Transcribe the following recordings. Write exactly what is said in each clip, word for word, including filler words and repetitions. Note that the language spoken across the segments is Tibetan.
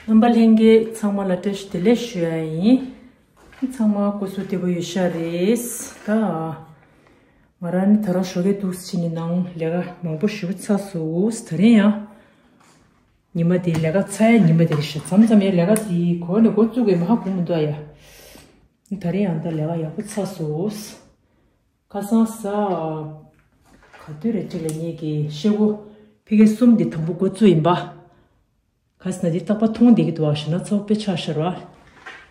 རྣམ་པ་ལྷན་རྒྱས་ཚང་མ་ལ་བཀྲ་ཤིས་བདེ་ལེགས་ཞུ་ཡ་ཡིན། ཚང་མ་སྐུ་གཟུགས་བདེ་པོ་ཡོད་ཤག་རེད། ད་ང་རང་ནི་ད་རང་ཞོགས་ཀས་འདུག་སེ་ཕྱིན་ནས་ནང་ལས་ཀ་མང་པོ་ཞེ་པོ་ཚར་སོང་། ད་རིང་ཡང་ཉི་མ་དེ་ལས་ཀ་ཚར་ཡ་ཉི་མ་དེ་རེད་ཤག་མཚམས་མཚམས་ཡང་ལས་ཀ་དེ་གོ་ནས་འགོ་བཙུགས་པའི་མ་ཧ་གོ་མི་འདུག་ཡ། ད་རིང་ཡང་ད་ལས་ཀ་ཡག་པོ་ཚར་སོང་། ཁ་སང་གཟའ་ག་དུས་རེད་ཅིག་ལ་ངེད་ཀྱི་ཤེལ་སྒོ་ཕ་གི་གསུམ་འདི་དང་པོ་འགོ་བཙུགས་ཡིན་པ། ག་ཟེར་ན་འདི་རྟག་པར་མཐོང་བསྡད་ཀྱི་འདུག་བ། ཞེ་ན་ཚ་པོ་དཔེ་ཆགས་ཤར་བ།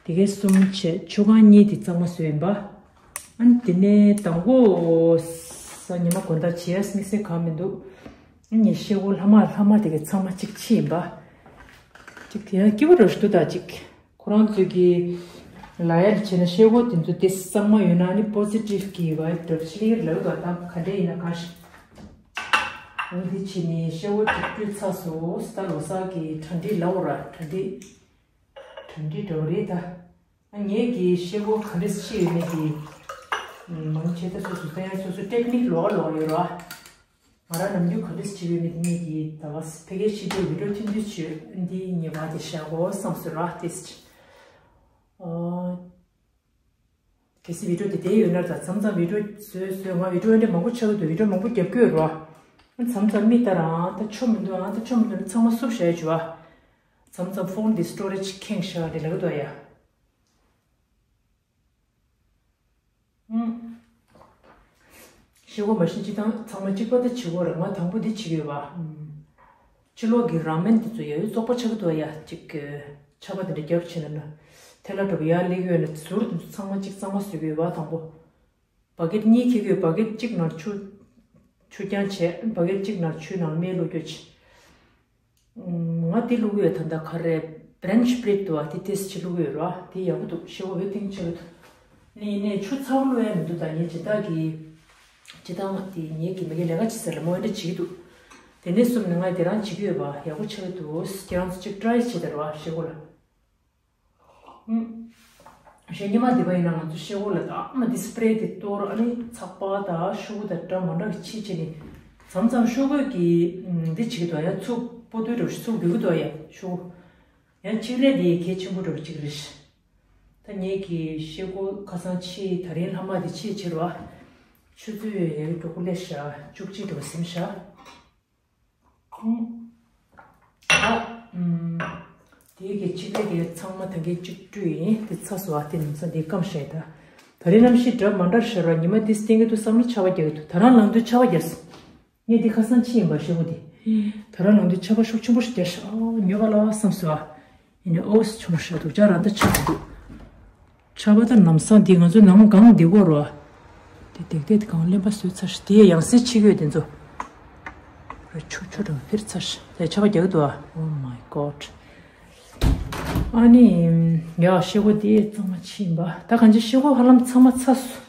དེ་གའི་གསུམ་བྱས་ཆུ་ཁང་གཉིས་དེ་གཙང་མ་བཟོས་ཡིན་པ། ཨ་ནི་དེ་ནས་དང་པོ་གཟའ་ཉི་མ་དགོང་དག་བྱས་ཡ་དམིགས་བསལ་གང་མི་འདུག་ཨ་ནི་ཤེལ་སྒོ་ལྷག་མ་ལྷག་མ་དེ་གའི་ཚང་མ་གཅིག་ཕྱིས་ཡིན་པ། གཅིག་དེ་ཡང་སྐྱིད་པོ་འདྲ་ཞིག་འདུག་ད་གཅིག་ཁོ་རང་ཚོས་ཀྱི་ལ་ཡ་ལ་བྱས་ན་ཤེལ་སྒོ་དེ་ཚོ་དེ་གཙང་མ་ཡོད་ན་ནི་པོ་སི་ཊིབ་ཀྱི་བའི་བ་ཌི་ཅིག་ལབ་དགོས་དང་ག་འདྲ་ཡིན་ན་གང་ཞིག་འོ་དེ་བྱས་ནས་ཤེལ་སྒོ་དེ་བཀྲུས་ཚར་སོང་། ད་ལོ་གསར་གྱི་གྲ་སྒྲིག་ལབ་དགོས་ར། གྲ་སྒྲིག་གྲ་སྒྲིག་འདྲ་བོ་རེད་ད། ངེད་ཀྱི་ཤེལ་སྒོ་ག་འདྲ་ཕྱིས་ཡོད་མེད་དེ་མང་ཆེ་ད་སོ་སོ་ད་ཡང་སོ་སོ་ཊེག་ནིག་ལོགས་ལོགས་ཡོད་ར། ང་རང་ནམ་རྒྱུན་ག་འདྲས་བྱེད་ཀྱི་ཡོད་མེད་དེ་ངེད་ཀྱིས་ད་བ་ཕ་གིའི་ཕྱི་དྲོའི་བི་ཌིའོ་ཐུང་ཐུང་བྱོས་འདི་ངེས་པར་དེ་བཞག་གོ་བསམ་སོང་ར། ཏེས་ཨོ། གལ་སྲིད་བི་ཌིའོ་དེ་བསྡད་ཡོད་ན་ད་མཚམས་མཚམས་བི་ཌིའོ་བཟོས་བཟོས་ང་བི་ཌིའོ་འདྲ་མང་པོ་ཆགས་ཀྱི་འདུག་བི་ཌིའོ་མང་པོ་རྒྱབ་ཀྱི་ཡོད་ར། མཚམས་མཚམས་མི་ལྟ་རང་ད་ཆོ་མི་འདུག་ཨང་ད་ཆོ་མི་འདུག་ན་ཚང་མ་བསུབ་བཞག་ཡོད་བྱུ་བ། མཚམས་མཚམས་ཕོན་འདི་སི་ཊོ་རེཇ་ཁེངས་བཞག་འདི་ལབ་ཀྱི་འདུག་ཡ། ཤེལ་སྒོ་མ་བྱིན་སྤྱིར་བཏང་ཚང་མ་གཅིག་པ་དེ་བྱེད་དགོས་རེད། ང་དང་པོ་འདི་བྱེད་ཀྱི་ཡོད་པ། ཕྱི་ལོགས་ཀྱི་རང་མེན་དེ་ཚོ་ཡ་ཡོད་བཙོག་པ་ཆགས་ཀྱི་འདུག་ཡ། གཅིག་ཆར་པ་དེ་འདྲ་རྒྱབ་བྱས་ན་ན། ཐལ་བ་འདྲ་པོ་ཡར་སླེབས་ཀྱི་ཡོད་ན་ཟུར་དེ་ཚོ་ཚང་མ་གཅིག་གཙང་མ་བཟོ་གི་ཡོད་པ་དང་པོ། བ་ཀེད་གཉིས་འཁྱེར་གྱི་ཡོད། བ་ཀེད་གཅིག་ནང་ཆུ། ཆུ་རྐྱང་བྱས། བ་ཀེད་གཅིག་ནང་ཆུ་ནང་མེ་བླུགས་རྒྱུ་བྱས། ང་འདི་བླུགས་ཡོད་ད་ལྟ་ག་རེ་བྷི་རེན་ཆི་སི་པི་རི་ཊི་འདུག་བ། དེ་ཏེས་ཅིག་བླུགས་ཡོད་ར། དེ་ཡག་པོ་འདུག་ཤེལ་སྒོ་བོད་ཐེངས་ཆེ་བོ་འདུག་ནི་ཡིན་ནའི་ཆུ་ཚ་བོ་བླུགས་ཡ་མི་འདུག་ད་ངས་ཇི་ལྟར་གི་ཇི་ལྟར་ང་དེ་ངས་གི་མ་གི་ལས་ཀ་བྱེད་ས་ལ་མོ་འདྲ་བྱེད་ཀྱི་འདུག་དེ་ནས་གསུམ་ནས་ང་དེ་རང་བྱེད་ཀྱི་ཡོད་པ་ཡག་པོ་ཆགས་ཀྱི་འདུག་ཁྱེད་རང་ཚོ་གཅིག་ཊི་རའི་བྱེད་དར་བ་ཤེལ་སྒོ་ལ། ཞེས་ཉི་མ་འདི་པ་ཡིན་ན་ང་ཚོ་ཤེལ་སྒོ་ལ་ད་ཨ་མ་འདི་སི་པི་རེ་དེ་གཏོར། ཨ་ནི་ཚགས་པར་དང་ཤོག་གུ་དང་འདྲ་མ་འདྲ་གི་ཕྱིས་བྱས་ནས་མཚམས་མཚམས་ཤོག་གུ་གི་འདི་བྱེད་ཀྱི་འདུག་ཡ། ཚུར་སྤོ་དུས་འདྲ་ཞིག་ཚུར་འགུལ་གྱི་འདུག་ཡ་ཤོག་གུ། ཡང་ཕྱིས་རེད་དེ་གལ་ཆེན་པོ་འདྲ་གཅིག་རེད། ད་ངེད་ཀྱི་ཤེལ་སྒོ་ཁ་སང་ཕྱིས་ད་རིང་ལྷག་མ་དེ་ཕྱིས་ཕྱིར་བ། ཆུ་ཚོད་ཡང་མགྱོགས་པོ་སླེབས་ཤག་བཅུ་གཅིག་འགྲོ་ཟིན་ཤག་ཨ། ཨུམ། དེའི་གི་ཕྱི་ལས་དེ་ཚང་མ་ད་གིན་གཅིག་བཀྲུས་ཡིན། དེ་ཚ་སོ་ཨ་དེ་ནི་ཚ་དེ་སྐམ་ཤག་ད། ད་རིང་གནམ་གཤིས་འདྲ་མ་འདྲ་ཤར་བ། ཉི་མ་དེ་སྟོན་གྱི་འདུག་བསམ་ན་ཆར་པ་རྒྱག་གི་འདུག་ད་རང་ལངས་དུས་ཆར་པ་རྒྱག་སོང་། ངས་འདི་ཁ་སང་ཕྱིས་ཡིན་པ་ཤེལ་སྒོ་དེ། ད་རང་ལངས་དུས་ཆར་པ་ཤུགས་ཆེན་པོ་ཞིག་རྒྱག་ཤག་ཨོ་ཉོ་བ་ལ་བསམ་སོ་ཨ། ཡིན་ནའི་ཨོ་སི་ཆུང་ཤག་འདུག་ཅག་རང་ད་ཆགས་འདུག་ཆར་པ་དང་ལམ་སང་འདི་ང་ཚོ་ནང་སྒང་འདི་གོ་རོ། དེ་དེག་དེག་དེ་གང་གླེན་པ་བཟོས་ཚར་ཤག་དེ་ཡང་སེ་ཕྱི་གོས་དེ་ཚོ། ར་ཆུ་ཆུ་རང་ཕེར་ཚར་ཤག་དེ་ཆར་པ་རྒྱག་གི་འདུག་ཨ། Oh my god། ཨ་ནི། ཡ་ཤེལ་སྒོ་དེ་གཙང་མ་ཕྱིས་ཡིན་པ། ད་གང་ཅི་ཤེལ་སྒོ་ཧ་ལམ་ཚང་མ་ཚར་སོང་།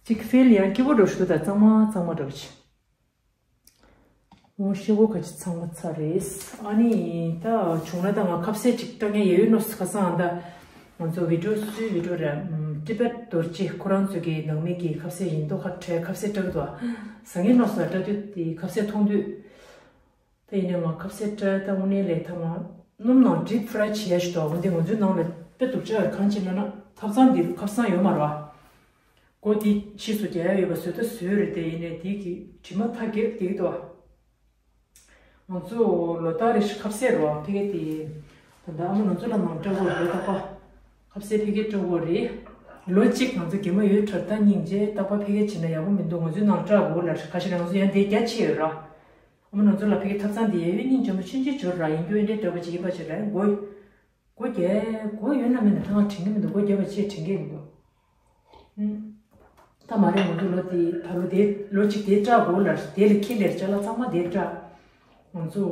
གཅིག་ཕིལ་ཡང་སྐྱིད་པོ་འགྲོ་ཤག་ད་གཙང་མ་གཙང་མ་འགྲོ་ཆེ། འོ་ཤེལ་སྒོ་ཁ་ཅིག་ཚང་མ་ཚར་རེད། ཨ་ནི་ད་བྱུང་ན་ད་ང་ཁ་ཟས་ཅིག་སྤྲད་མཁན་ཡོད་ཡོད་ནོ་ཁ་སང་ཨ། ད་ང་ཚོ་བི་ཌིའོ་སུའི་བི་ཌིའོ་རེད། ཊི་བེཊ་རྡོ་རྗེ་ཁོ་རང་ཚོ་གི་ནང་མི་གི་ཁ་ཟས་ཡིན་མདོག་ཁ་བྲལ་ཁ་ཟས་སྤྲད་འདུག་ཟ་མཁན་ནོ་སོ་སྤྲད་དུས་དེ་ཁ་ཟས་མཐོང་དུས། ད་ཡིན་ནའི་ང་ཁ་ཟས་སྤྲད་ད་དངོས་གནས་ལས་ད་ང་སྣུམ་ནང་ཌིབ་ཕ་རའི་བྱེད་ཡ་ཞིག་འདུག་འོ་འདི་ང་ཚོའི་ནང་ལ་དཔེ་སྡུག་ཅག་གང་བྱེད་ན་ན་ཐབ་ཚང་འདི་ཁ་སང་ཡོད་མ་རེད་བ། སྒོ་འདི་ཕྱིས་སུ་རྒྱག་ཡ་ཡོད་པ་བཟོས་ད་བཟོས་རེད་དེ། ཡིན་ནའི་འདི་གི་དྲི་མ་ཐག་གེར་བསྡད་ཀྱི་འདུག་བ། ང་ཚོ་ལོ་ལྟར་རེ་བཞིན་ཁ་ཟས་རོ་ཕ་གི་དེ། ད་ལྟ་ཨ་མ་ང་ཚོ་ལ་ནང་སྤྲད་དགོས་རེད་རྟག་པ། ཁ་ཟས་ཕ་གི་སྤྲད་དགོས་རེད། ལོ་གཅིག་ང་ཚོ་རྒན་མོ་ཡོད་གྲར་ད་སྙིང་རྗེ་རྟག་པ་ཕ་གི་བྱེད་ན་ཡག་པོ་མི་འདུག་ང་ཚོའི་ནང་སྤྲད་དགོས་ལ་ཁ་ཤས་ང་ཚོ་ཡང་དེ་རྒྱ་ཆེ་ཡོད་ར། ཨ་མ་ང་ཚོ་ལ་ཕ་གི་ཐབ་ཚང་དེ་ཡ་ཡོད་སྙིང་རྗེ་མོ་ཆུང་ཆུང་འབྱོར་ར་ཡིན་རྒྱུ་འདྲ་འདྲ་པོ་ཅིག་ཡིན་པ་ཅིག་ལ་དགོས། སྒོ་རྒྱག་སྒོ་ཡོད་ན་མེད་ན་ད་ང་དྲན་གྱི་མི་འདུག་སྒོ་རྒྱབ་པ་ཅིག་དྲན་གྱི་མི་འདུག་ཨུམ། ད་མ་རེད་ང་ཚོ་ལོ་དེ་ད་ལོ་དེ་ལོ་གཅིག་དེ་སྐྲག་དགོས་ལ་དེ་ལ་ཁྱི་ལེར་ཅ་ལག་ཚང་མ་དེ་སྐྲག་ང་ཚོ་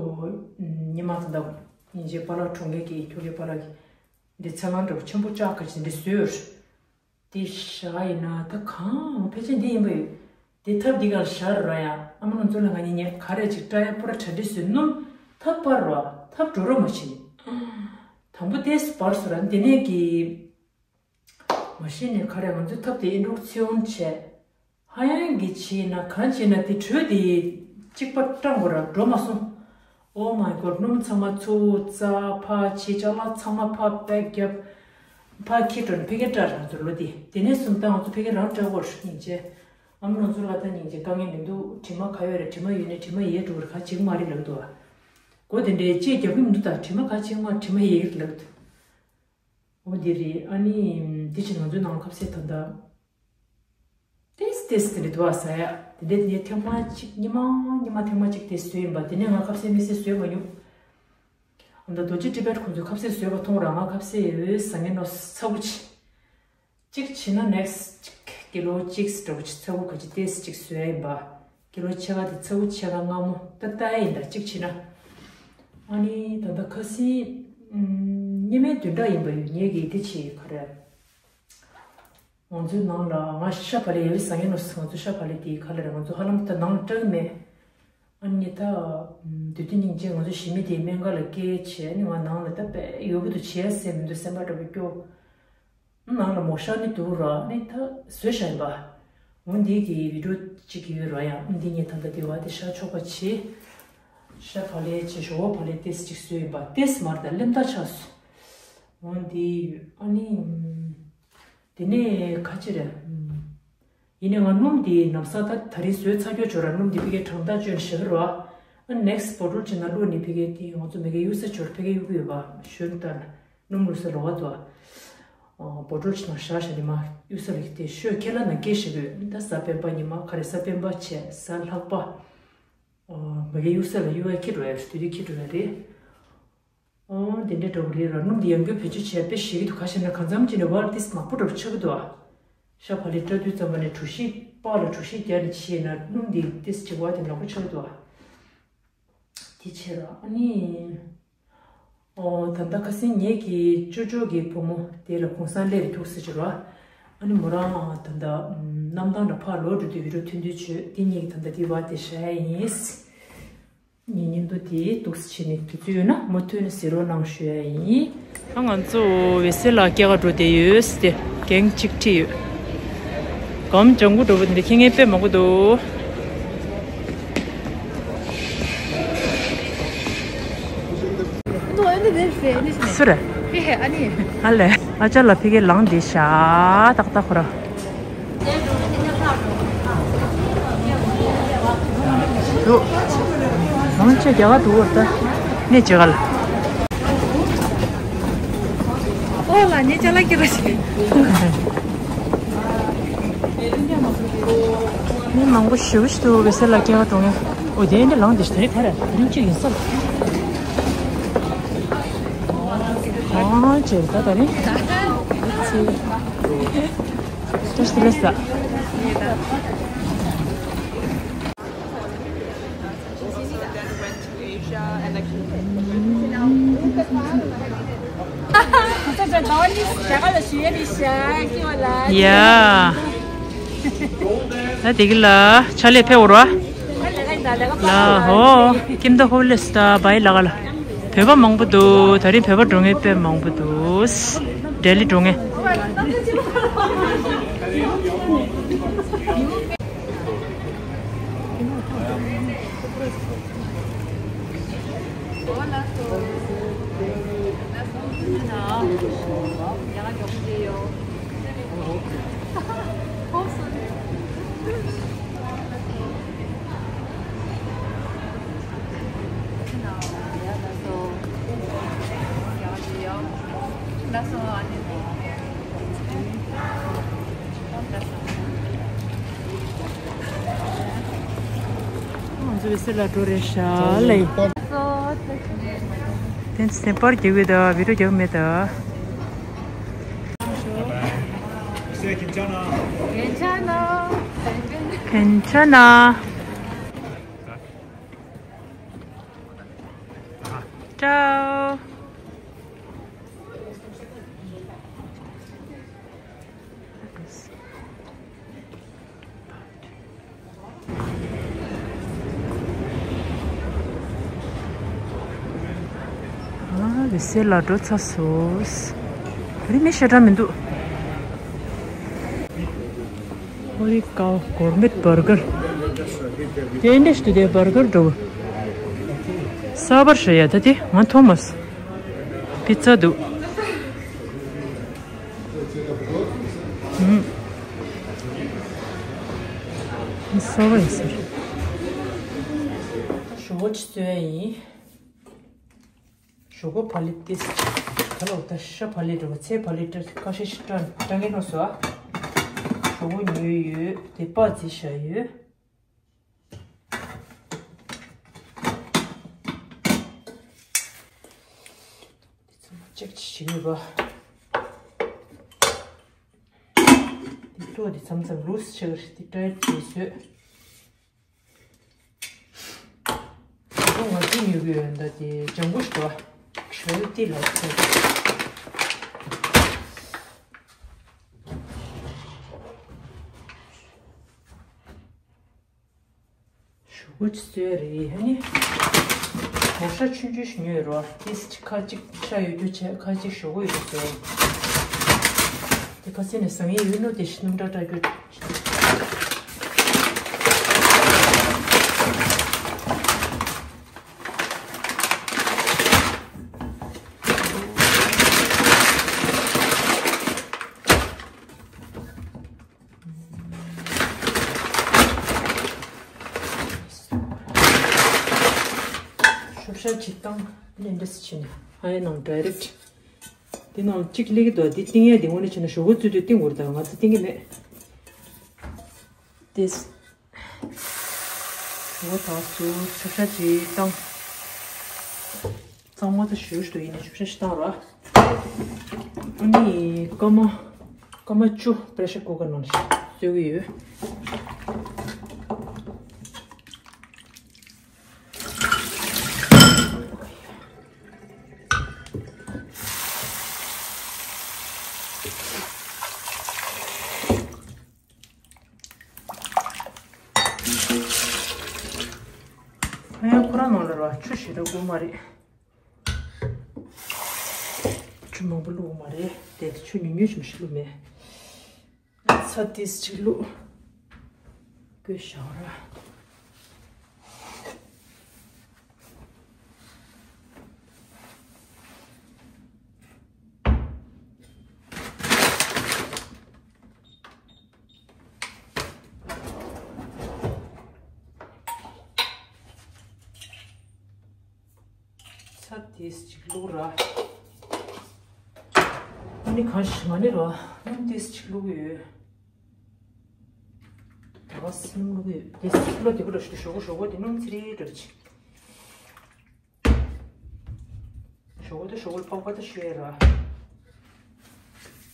ཉི་མ་ད་ལྟ་ཉིན་བྱེད་པཱ་ལགས་གྲོང་ཁྱེར་གྱི་ཁྱོ་གའི་པཱ་ལགས་ཀྱི་འདི་ཚ་ལང་འདྲ་པོ་ཆེན་པོ་ལྕགས་ཁ་ཅིག་འདི་བཟོས་ཡོད། དེ་བཞག་ཡིན་ན་ད་གང་ཕལ་ཆེར་འདི་ཡིན་པ་ཡོད། དེ་ཐབ་འདི་གར་བཞག་ར་ཡ། ཨ་མ་ང་ཚོ་ལ་ང་གཉིས་ཉལ་ག་རེ་ཅིག་སྐྲ་ཡ་པུ་ར་གྲ་སྒྲིག་བཟོས་སྣུམ་ཐབ་པར་ར་ཐབ་འགྲོ་ར་མ་བྱེད། དང་པོ་དེ་སྤར་སོ་ར་འདི་ནས་ཀྱི། མ་གཞི་ནས་ག་རེ་ང་ཚོའི་ཐབ་དེ་ཨེ་འདྲ་ཚེ་འོང་བྱས། ཧ་ཡང་གི་བྱས་ན་གང་བྱས་ན་དེ་དྲོད་དེ་གཅིག་པ་སྐྲངས་པ་ར་འགྲོ་མ་སོང་། Oh my god, སྣུམ་ཚང་མ་ཚུར་བཙགས། ཕར་ཕྱིན། ཅ་ལག་ཚང་མ་ཕར་པེག་བརྒྱབ། ཕར་འཁྱེར་འགྲོ་ནས་ཕ་གིར་སྤྲད། ང་ཚོ་ལོ་འདི་དེ་ནས་བཟུང་ད་ང་ཚོ་ཕ་གིར་རང་སྤྲད་དགོས་རེད། སྙིང་རྗེ། ཨ་མ་ནོར་འཛོམས་ལགས་ད་སྙིང་རྗེ། དཀའ་ངལ་མི་འདུག་དྲི་མ་ག་ཡོད་རེད། དྲི་མ་ཡོད་ནས་དྲི་མ་ཡལ་འགྲོ་གི་རེད། ག་བྱེད་ཀྱི་མ་རེད་ལབ་འདུག་ཨ། སྒོ་དེ་འདྲའི་ཅེས་རྒྱབ་ཀྱི་མི་འདུག་ད་དྲི་མ་ག་བྱེད་ཀྱི་མ་དྲི་མ་ཡལ་གྱི་རེད་ལབ་འདུག་འོ་འདི་རེད། ཨ་ནི་འདི་ཕྱིན་ང་ཚོའི་ནང་ལ་ཁ་ཟས་ད་ལྟ་ཏེས་ཏེས་དེ་འདྲ་འདུག་ཨ། ཟ་ཡ་དེ་འདྲ་དེ་ནས་ཐེངས་མ་གཅིག་ཉི་མ་ཉི་མ་ཐེངས་མ་གཅིག་དེ་བཟོས་ཡིན་པ། དེ་ནས་ང་ཁ་ཟས་དམིགས་བསལ་བཟོས་མ་མྱོང་། ཨ་ད་རྡོ་རྗེ་ཊི་བེཊ་ཁོང་ཚོས་ཁ་ཟས་བཟོས་པ་མཐོང་ར། ང་ཁ་ཟས་ཡོད་ཟ་ངེ་ནོ་ཚ་བོ་ཆེ། གཅིག་བྱས་ན་ནེག་སི་ཊི་ཀི་ལོ་གཅིག་འདྲ་བོ་ཅིག་ཚ་བོ་ག་ཅིག་ཏེས་ཅིག་བཟོས་ཡིན་པ། ཀི་ལོ་ཕྱེད་ཀ་དེ་ཚ་བོ་ཕྱེད་ཀ་མངར་མོ་ད་ལྟ་ཡིན་ད། གཅིག་བྱས་ན། ཨ་ནི་ད་ལྟ་ཁ་སང་ཉི་མའི་བདུན་ཕྲག་ཡིན་པ་ཡོད། ངས་ཀྱི་དེ་བྱས་ག་རེ། ང་ཚོའི་ནང་ལ་ང་ཤ་བག་ལེབ་ཡོད་ཟ་ངེ་ནོ། ང་ཚོ་ཤ་བག་ལེབ་དེ་ག་ལ་རེད། ང་ཚོ་ཧ་ལམ་ད་ནང་ལ་སྤྲད་གི་མེད། ཨ་ནི་ད་དུས་དེ་སྙིང་རྗེ། ང་ཚོ་ཞི་མི་དེ་སྨན་ཁང་ལ་སྐྱེལ་བྱས། ཨ་ནི་ང་ནང་ལ་ད་དཔེ་ཡོད་པོ་འདུག་བྱས་ཟེར་མི་འདུག་སེམས་པ་འདྲ་པོ་སྐྱོ། ནང་ལ་མོ་ཤ་ནི་འདུག་ར། ནི་ད་བཟོས་བཞག་ཡིན་པ། འོ་འདི་གི་བི་ཌིའོ་གཅིག་ཡོད་ར། ཡང་འདི་ངས་ད་ལྟ་འདི་བ་དེ་ཤ་ཆོག་པ་བྱེད། ཤ་བག་ལེབ་བྱེད། ཞོ་བག་ལེབ་ཏེས་གཅིག་བཟོས་ཡིན་པ། ཏེས་མར་ད་སླེབས་ད་ཆགས་སོང་། འོ་འདི་ཡོད། ཨ་ནི་དེ་ནས་ཁ་ཅི་རེད། ཡིན་ནའི་ང་སྣུམ་འདི་ནམ་སང་ད་ད་རིང་བཟོས་ཚར་རྒྱུ་བྱོས་ར། སྣུམ་འདི་ཕ་གིར་གྲང་ཐག་བཅད་ནས་བཞག་གི་ར། ཨ་ནེག་སི་ཊི་བོ་ཊལ་ཅིག་ནང་བླུགས་ནས་ཕ་གིར་དེ་ང་ཚོ་མ་གིར་གཡུག་ས་བྱོས་ར། ཕ་གིར་གཡུག་གི་ཡོད་པ། ཞོན་ལྟར་སྣུམ་བླུགས་ས་ལོགས་ཀ་འདུག་ཨ། བོ་ཊལ་ཅིག་ནང་བཞག་བཞག་ནས་མར་གཡུག་ས་ལ་དེ་ཤོད། ཁྱེད་ལ་ནང་སྐྱེལ་བཞག་གི་ཡོད། ད་གཟའ་སྤེན་པ་ཉི་མ་ག་རེ། གཟའ་སྤེན་པ་བྱས་གཟའ་ལྷག་པ། མ་གིར་གཡུག་ས་ལ་གཡུག་ཡ་འཁྱེར་འགྲོ་ཡ་རེད། དེ་དུས་འཁྱེར་འགྲོ་ཡ་རེད། ཨོ་དེ་འདྲའི་འདྲ་པོ་རེད་ར། སྣུམ་འདི་ཡང་བསྐྱར་བེད་སྤྱོད་བྱས་དཔེ་ཞེ་གི་འདུག་ག་ཞེ་ན་གང་འཚམ་ཅིག་ནས་བ་ཏིས་མང་པོ་འདྲ་པོ་ཆགས་ཀྱི་འདུག་ཨ། ཤ་བག་ལེབ་སྤྲད་དུས་ཙམ་པ་ནས་གྲོ་ཞིབ་པགས་ལ་གྲོ་ཞིབ་རྒྱག་ནས་བྱས་ན་སྣུམ་འདི་ཏིས་ཅིག་བ་དེ་ནག་པོ་ཆགས་ཀྱི་འདུག་ཨ། དེ་བྱས་ར། ཨ་ནི་ཨོ་ད་ལྟ་ཁ་སང་ངེད་ཀྱི་ཅོ་ཅོ་གི་བུ་མོ་དེ་ལ་གུང་སེང་སླེབས་རེད་འདུག་ཟེར་གྱི་ར། ཨ་ནི་མོ་རང་ད་ལྟ་གནམ་ཐང་ལ་ཕར་ལོག་འགྲོ་དུས་བི་ཌིའོ་ཐོན་དུས་བྱོས། དེ་ངེད་ཀྱི་ད་ལྟ་དེ་བ་དེ་བཞག་ཡ་ཡིན། ངའི་བརྙན་ཐུང་དེ་འདུག་སེ་བྱས་ནས་དུས་ཚོད་ཡོད་ན་མུ་མཐུད་ནས་གཟིགས་རོགས་གནང་ཞུ་ཡ་ཡིན། ད་ང་ཚོ་འོད་ཟེར་ལ་སྐྱེལ་ག་འགྲོ་བསྡད་ཡོད་ཟེར་ཏེ་འགན་གཅིག་ཁྲིད་ཡོད། སྒམ་ལྗང་གུ་འདྲ་པོ་འདི་འདྲ་འཁྱེར་མཁན་དཔེ་མང་པོ་འདུག་སུ་རེད། ཨ་ལས། ཨ་ཅག་ལ་ཕ་གིར་ལངས་བསྡད་ཤག་ཏག་ཏག་ཁོ་ར། འདུག་ལང་ཆེ་རྒྱ་གར་འདུག་བར་ད། ནས་ཅི་ག་ལ། ཨོ་ལ་ནས་ཅ་ལག་ཁྱེར་ར་ཞིག་མི་མང་པོ་ཞེ་པོ་ཞིག་འདུག་འོད་ཟེར་ལ་སྐྱེལ་ག་འགྲོ་མཁན། འོ་དེ་འདྲ་ལངས་བསྡད་ཤག་ད་རེས་ག་རེ་ད་རིང་གཅིག་ཡིན་ས། ཨོ་ཅེ་ད་ད་རིང་། བཀྲ་ཤིས་བདེ་ལེགས། ཡ། ད་དེ་གི་ལ་ཕྱག་ལས་ཕེབས་འོར་བ། ལ་ཧོ། ཀིམ་ད་ཧོ་ལེ་སི་ད་བའི་ལ་ག་ལ། བོད་པ་མང་པོ་འདུག་ད་རིང་བོད་པ་འགྲོ་མཁན་དཔེ་མང་པོ་འདུག་ལྡི་ལི་འགྲོ་མཁན། ང་ཚོ་བི་སི་ལ་འགྲོ་རེད་ཤག་ལེ། དེ་ཚེ་པར་རྒྱག་གི་ད་བི་ཌིའོ་རྒྱག་མེད་ད། ཁན་ཆ་ན། ཅའོ། ཨ་བི་སི་ལ་འགྲོ་ཚར་སོང་། ད་རིང་མི་ཞེ་དྲག་མི་འདུག་ཧོ་རི་ཀའོ་གོར་མེཊ་བར་གར། དེ་འདྲ་ཞིག་འདུག་དེ་བར་གར་འགྲོ། གསར་པར་ཤོ་ཡ་ད་དེ་ང་ཐོ་མ་སི་པི་ཙ་འདུག་ཨུམ། གསར་པ་ཡིན་ཟེར། ཞོག་ཅིག་བཟོ་ཡ་ཡིན། ཞོག་པ་ལེབ་ཏིས། ད་ལོ་ད་ཤ་བ་ལེབ་རེད་པ། ཚལ་བ་ལེབ་ཏིས་ཁ་ཤས་ཤིག་སྤྲད་སྤྲད་མཁན་ནོ་སོ། ཞོག་པ་ཉོས་ཡོད། དེ་པ་རྩི་བཞག་ཡོད། དེ་ཚང་མ་ཅེག་ཅིག་བྱེད་དགོས་པ། དེ་ཏོ་དེ་མཚམས་མཚམས་ལུས་ཆགས་རེད། དེ་ཏྲའི་བྱེད་བཟོས། ང་ཚོ་ཉོ་གི་ཡོད་འདི་དེ་ལྗང་གུ་ཞིག་འདུག་བ། ཞོལ་ཏི་ལ་ཟེར། ཞོག་ཅིག་བཟོས་རེད། ཨ་ནི་མོག་ཤ་ཆུང་ཆུང་ཞིག་ཉོས་རོ། ཏིས་ཁ་ཅིག་ཤ་ཡོད་རྒྱུ་བྱས། ཁ་ཅིག་ཞོག་ཡོད་རྒྱུ་བྱས། དེ་ཁ་སེ་ནས་བཟང་ཡིན་ཡོད་ནོ་དེ་སྣུམ་འདྲ་འདྲ་རྒྱུ། ཤོག་ཤ་ཅིག་བཏང་། ཨ་ནི་འདྲ་སེ་བྱས་ནས་ཨ་ཡ་ནང་ཌའི་རེག་ཊི་འདི་ནང་གཅིག་སླེབས་ཀྱི་འདུག་འདི་བཏིང་ཡ་འདི་དངོས་གནས་བྱས་ན་ཞོག་ཁོག་བཙོས་དུས་བཏིང་དགོས་རེད། ད་ང་ཚོ་བཏིང་གི་མེད། ཏེས། ཞོག་ཁོག་དང་སུ་ཤོག་ཤ་ཅིག་བཏང་། གཙང་མ་ཚོ་ཞུ་ཞུ་ཡིན་ནས་ཆུ་ཤ་ཞིག་བཏང་རོགས། ཨ་ནི་སྐར་མ་སྐར་མ་བཅུ་པེ་རེ་ཤར་ཀུ་ཀར་ནང་བཞིན་བཟོ་གི་ཡོད། ཨ་ཡ་ཁོ་རང་ནང་ལ་ར་ཆུ་ཞེ་དྲག་དགོས་མ་རེད། ཆུ་མང་པོ་བླུགས་མ་རེད། དེ་ཆུ་ཉུང་ཉུང་ཞིག་བླུགས་མེད། ཚྭ་ཏིས་ཅིག་བླུགས། བསྐོལ་བཞག་ར། ཚྭ་ཏིས་ཅིག་བླུགས་ར། ཨ་ནི་གང་ཞིག་མ་ནི་ར། སྣུམ་ཏིས་ཅིག་བླུགས་ཡོད། ད་སྣུམ་བླུགས་ཡོད། ཏིས་ཅིག་བླུགས་དེ་བུ་ར་ཞུ་ཞོག་ཞོག་དེ་སྣུམ་ཚི་རི་འདྲ་ཅིག་ཞོག་དེ་ཞོག་ལ་པགས་པ་དེ་ཤོད་ར།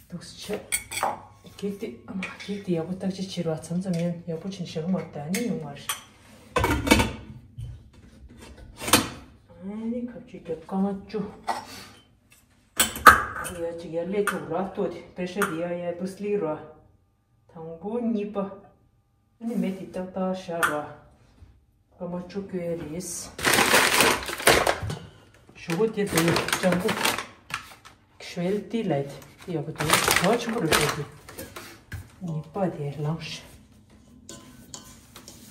འདུག་སེ་བྱས། གེག་དེ་ཨ་མ་གེག་དེ་ཡག་པོ་བརྟག་དཔྱད་བྱེད་རོགས། མཚམས་མཚམས་ཡང་ཡག་པོ་བྱས་ནས་བཞག་མ་རེད། ད་ནི་ཡོང་མ་རེད། ཨ་ནི་ཁ་ཆུ་རྒྱབ་སྐར་མ་བཅུ། ཡ་གཅིག་ཡར་སླེབས་ཐུབ་ར། ལྟོ་དེ་པེ་ཤར་དེ་ཡར་ཡར་འདུག་སེ་སླེབས་ར། དང་པོ་གཉིས་པ། ཨ་ནི་མེ་དེ་ཏག་ཏག་བཞག་ར། སྐར་མ་བཅུ་བསྐོལ་རེད། ཞོག་ཁོག་དེ་དུ་ལྗང་གུ། ཞོལ་ཏི་ལའི་ཏི་ཡག་པོ་འདུག་གྲོགས་ཆེན་པོ་རུ་བྱས་ཏེ། ཉི་པ་དེ་ལངས་ཤག་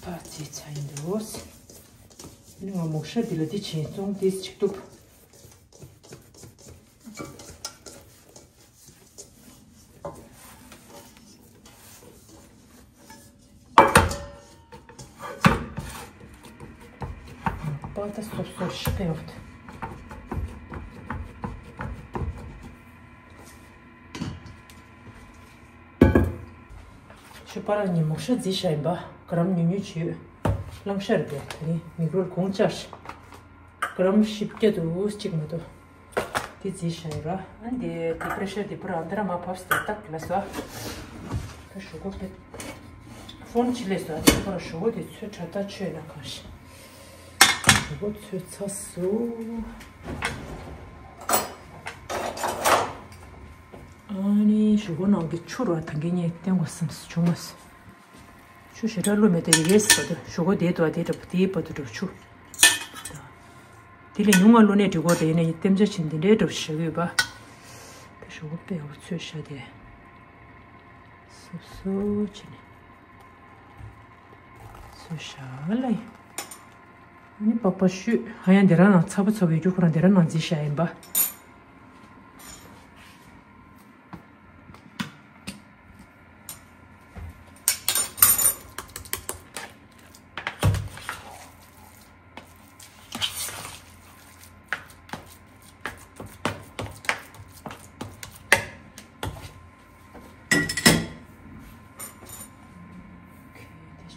པ་ཙི་ཚ་ཡིན་འདུག་ཨ་ནི་ང་མོག་ཤ་འདི་ལ་འདི་བྱིན་བཙོང་ཏིས་ཅིག་བཏུབ། པ་ད་སོབ་སོབ་ཤི་ཏེ་ཡོད། ཆུ་པ་ར་ཉི་མོག་ཤ་རྫི་ཤ་ཡིན་པ། ག་རམ་ཉུང་ཉུང་ཅིག་ཡོད། གླང་ཤ་རེད་པས། ད་ནི་མིག་རོལ་གོང་ཆར་ཤ། ག་རམ་བཞི་བརྒྱ་དུ་གཅིག་མ་གཏོགས། དེ་རྫི་ཤ་ཡིན་ར། ཨ་འདི་དེ་པེ་རེ་ཤར་དེ་པུ་ར་ཨ་འདི་ར་མ་བབས་སྟེ་ཏག་ལ་སོ། ད་ཞོག་ཁོག་དེ་ཕོན་ཅི་ལས་སོ། ཨ་འདི་པུ་ར་ཞོག་ཁོག་དེ་ཚོས་དྲ་ད་ཆོས་ན་གང་ཤ། ཞོག་ཁོག་ཚོས་ཚ་སོ། ཨ་ནི་ཞོག་ཁོག་ནང་གི་ཆུ་ར་ད་གིན་ངས་བསྟན་དགོས་བསམ་སོ་བྱུང་མ་སོ། ཆུ་ཞེ་དྲག་བླུགས་མེད་དེ་རེ་རེ་ཟེར་དུ་ཞོག་ཁོག་དེའི་དུ་བ་དེའི་འདྲ་པོ་དེའི་བར་དུ་འགྲོ་ཆུ། དེ་ལས་ཉུང་ང་བླུགས་ནས་འགྲིག་གོ། དེ་ཡིན་ན་ཡིན་ལྟེམ་ཆ་ཕྱིན་དེ་འདྲའི་འདྲ་པོ་བཞག་ཡོད་པ། དེ་ཞོག་ཁོག་དཔེ་ཡག་པོ་ཚོས་ཤ་དེ། སོབ་སོབ་བྱས་ནས་ཚོས་ཤ་ལ་ཡིན། ནི་པགས་པ་བཤུས། ཧ་ཡང་དེ་རང་ནང་ཚ་པོ་ཚ་པོ་ཡོད་རྒྱུ་ཁོ་རང་དེ་རང་ནང་འཛིན་བཞག་ཡིན་པ།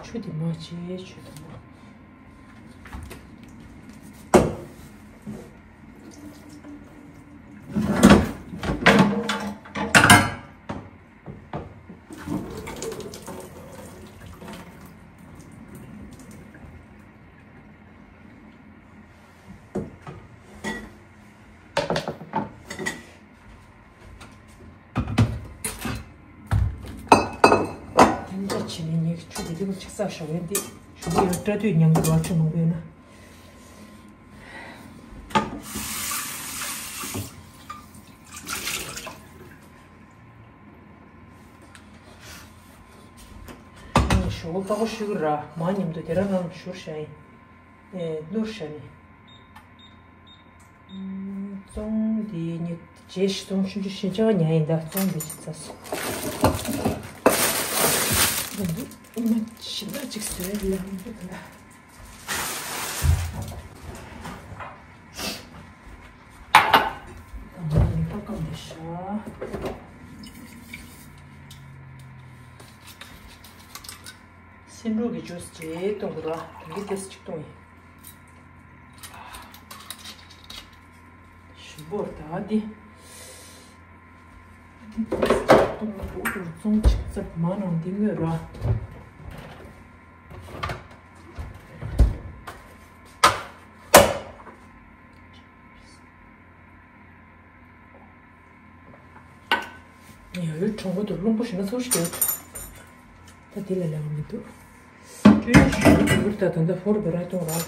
ཆུ་དེ་མ་བྱེད་ཆུ་དེ་མ། དེ་འདྲ་བྱས་ནས་ངས་ཆུ་དེ་རིང་ཆིག་ཙག་ཞོགས་ཡན་དེ་ཞོགས་ཡོད་སྐྲ་དུས་ཉང་གི་ར་ཆུ་མང་པོ་ཡོད་ན། ཞོགས་པ་པགས་པ་བཤུས་ཀྱི་ར་མ་མཉམ་དུ་དེ་རང་ནང་བཞུར་བཞག་ཡིན། ཨེ་ནུར་བཞག་ནས། ཙོང་འདི་ཉིད་རྗེས་ཤི་ཙོང་ཆུང་ཆུང་ཤིན་ཅང་ཉ་ཡིན་ད་ཙོང་འདི་ཅི་ཚ་སོ། འདི་མ་ཤི་ན་ཅིག་ཟོས་ལ་མི་འདུག་ད། ད་མ་ནི་པ་ཀམ་འདི་ཤ། སེ་འབྲུ་གི་ཇུས་ཅིག་བཏུང་དགོས་ར། དེ་འདི་ཏེས་ཅིག་བཏུང་ཡིན། ཞིམ་པོར་ད་འདི། འདི་ཏེས་ཅིག་བཏུང་དགོས་ར། ཙོང་ཅིག་ཙབ་མ་ནང་འདི་ངོས་ར། ཡ་ཡོད་གྲོང་པ་དུ་རླུང་པོ་ཞིག་ན་ཚོར་ཞིག་ཡོད། ད་དེ་ལ་ལས་མི་འདུག་ཅུའི་ཞུ་གུར་ད་ད་ད་ཧོར་བེ་ར་ཏོང་ར།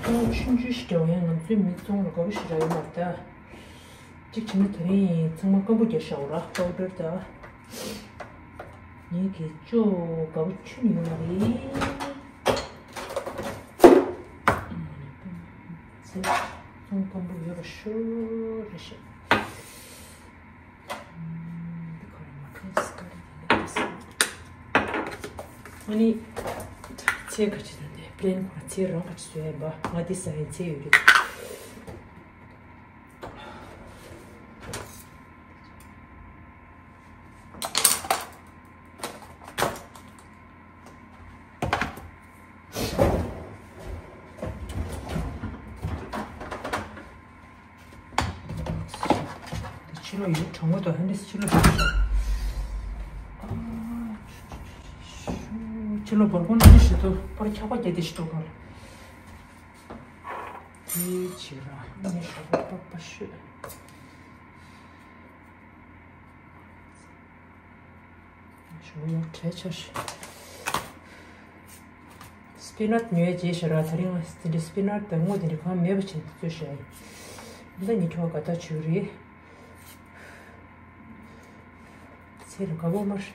ཆུང་ཆུང་ཞིག་འདྲ་བ་ཡང་ང་ཚོའི་མི་ཚང་ལ་དགའ་པོ་ཞིག་རག་ཡོད་མ་རེད་ད། གཅིག་བྱས་ན་དེ་རིང་ཚང་མ་སྐམ་པོ་རྒྱག་ཤག་ར་པའུ་ཌར་ད། ངེད་ཀྱི་ཅོ་དགའ་པོ་ཁྱོན་ཡོད་མ་རེད། ཚོང་སྐམ་པོ་ཡོད་པ་ཤོ་རེ་ཤོ། འདི་ཁོ་རང་མ་ཁྲོལ་སི་ཀ་རི་དེ་ནས་སོང་། ཨ་ནི་ཚེ་ག་ཅི་དང་དེ་པི་ལེན་ཁོ་རང་ཚེ་རང་ག་ཅི་བཟོས་ཡིན་པ་ང་འདི་ས་ཡིན་ཚེ་ཡོད་རེད། ཕྱི་ལོགས་ཡོད་གྲང་མོ་དང་ཧན་རིས་ཕྱི་ལོགས་ཤོག་ཤོག་ཕྱི་ལོགས་བར་ཁོང་ནང་ཞིག་ཏུ་པར་འཁྱག་པ་རྒྱག་དེ་ཞིག་ཏུ་གར། དེའི་ཕྱིར་ར་ནི་ཞོགས་པ་པགས་པ་བཤུས། ཞོགས་ཡོང་བྲེལ་ཆེ་ཞིག་སྤི་ནཊ་ཉོས་རྗེས་ཞོར་ར་དེ་རིང་དེ་འདྲའི་སྤི་ནཊ་དང་སྔོ་དེ་འདྲའི་གང་མེད་པ་བྱས་ནས་བཙོས་ཤག་འདི་ཉིད་ཁྱོད་དགའ་ཐག་ཆོད་རེད། ཚེ་རིང་དགའ་པོ་མར།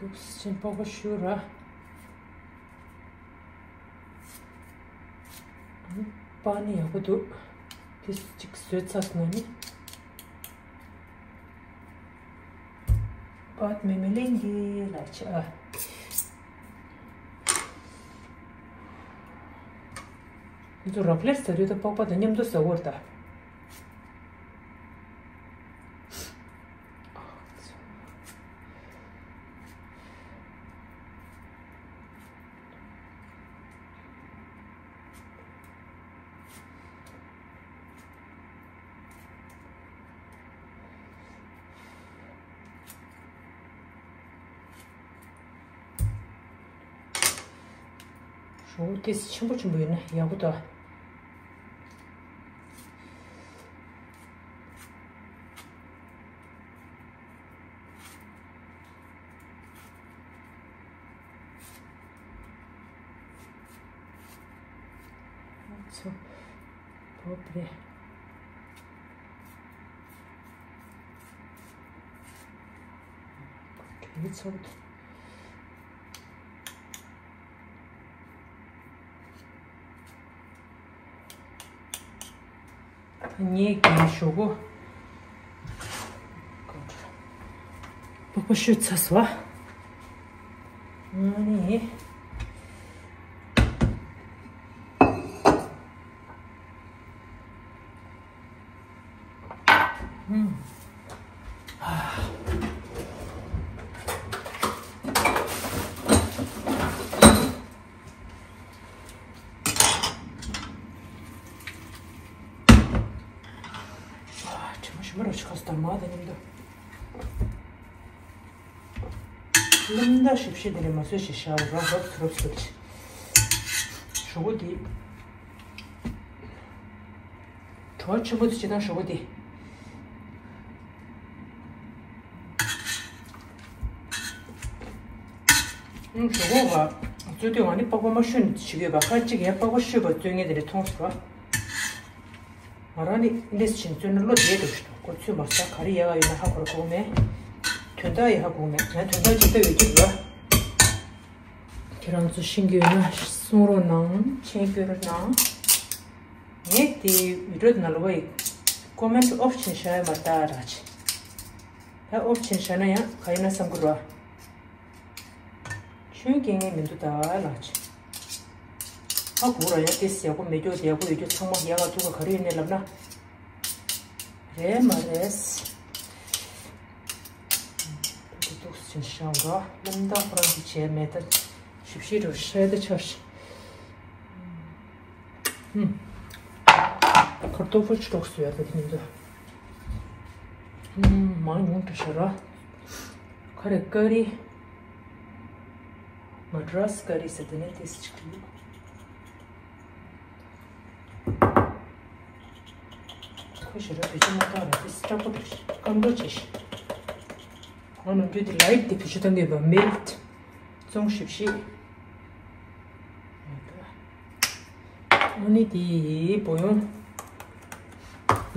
འདུག་སེ་པགས་པ་བཤུས་ར། པགས་ནི་ཡག་པོ་འདུག་དེ་གཅིག་བཟོས་ཚར་སོང་ན་ནི། པགས་མེ་མེ་ལེན་གྱི་ལ་ཆ་ཨ། ང་ཚོ་རག་ལས་ཟ་དུས་ད་པགས་པ་དང་མཉམ་དུ་ཟ་དགོས་རེད་ད། འོ་ཏིས་ཆེན་པོ་ཆེན་པོ་ཡོད་ན་ཡག་པོ་འདུག་ཚོ་བོ་པ་རེད། དེའི་ཚོ། ངས་ཀྱི་ཞོག་གུ་པགས་པ་བཤུས་ཚར་སོང་། ཨ་ནི། ཨ། ཨ། དྲི་མ་ཞིམ་པོ་ར་ཆུ་ཁ་སི་དར་མ་དང་མཉམ་དུ། སྣུམ་དང་ཞིབ་ཞིབ་དེ་ནས་མ་བཟོས་ཤིག་ཤ་རབ་རབ་ཐུ་རབ་ཐུ་རབ་ཅིག་ཞོག་གུ་དེ། བྲོ་བ་ཆེན་པོ་དེ་བྱེད་སྟངས་ཞོག་གུ་དེ། ཨང་། ཞོག་གུ་བ། བཙོས་དུས་ང་ནི་པགས་པ་མ་བཤུས་ནས་བྱེད་ཀྱི་ཡོད་པ། ཁ་ཅིག་ཡང་པགས་པ་བཤུས་པ་བཙོས་མཁན་དེ་འདྲ་མཐོང་སོང་བ། ང་རང་ནི་འདི་འདྲས་བྱས་ནས་བཙོས་ན་བློ་བདེ་འགྲོ་ཞིག་འདུག་ཁོ་ཚོས་མ་ཟ་ག་རེ་ཡག་ག་ཡོད་ན་ཧ་གོ་ར་གོ་མེད། དོན་དག་ཡག་ཧ་གོ་མེད། ཡང་དོན་དག་ཅིག་ལྟ་ཡོད་ཀྱི་རེད་བ། ཁྱེད་རང་ཚོ་ཤེས་ཀྱི་ཡོད་ན་གསུང་རོགས་གནང་། མཆན་བཀོད་རོགས་གནང་། ངས་དེ་བི་ཌི་ཡོ་ནང་ལ་བ་ཡི་ཀོ་མེན་ཊི་ཨོཕ་བྱས་བཞག་ཡོད་མ་རེད་ད་ར་ཅི། ད་ཨོཕ་བྱས་བཞག་ན་ཡང་ག་ཡིན་ན་བསམ་གི་རེད་བ། ཁྱོད་སྐྱེ་ངེས་མི་འདུག་ད་ལགས་ཅི། ཧ་གོ་ར་ཡ་ཏིས་ཡག་པོ་མེད་རྒྱུ་དེ་ཡག་པོ་ཡོད་རྒྱུ་ཚང་མ་ཡག་ག་ཐུག་ག་ག་རེ་ཡོད་ནས་ལབ་ན། རེད་མ་རེད། ཏུག་ཏུག་ཏུག་ཟིན་ཤག་ར་ལམ་དག་ཁོ་རང་གི་བྱས་མེད་ད། ཞིབ་ཞིབ་རུ་ཤེས་ད་ཆར་ཤི། ཧུམ། ཁར་ཏོ་ཕུ་ཆུ་གྲོགས་སུ་ཡོད་ད་དེ་ནི་འདུག་ཧུམ། མང་ཉུང་དུ་ཤོར་ར། ཁ་རེ་ཀ་རི། མ་ཌ་རཱས་ཀ་རི་ཟེར་དེ་ནས་ཏིས་ཅིག་ཡོད། ཁོ་ཞེ་དྲག་བེད་སྤྱོད་མ་བཏང་ར་ཏིས་སྐྲག་པོ་འདུག་སྐམ་པོ་བྱས་ཤིག་ང་ནམ་རྒྱུན་དེ་ལའིཊ་དེ་བེད་སྤྱོད་བཏང་གི་ཡོད་པ། མིལ་ཊི་བཙོང་ཞིབ་ཞིབ། ཨ་ནི་དེ་བོ་ཡོང་།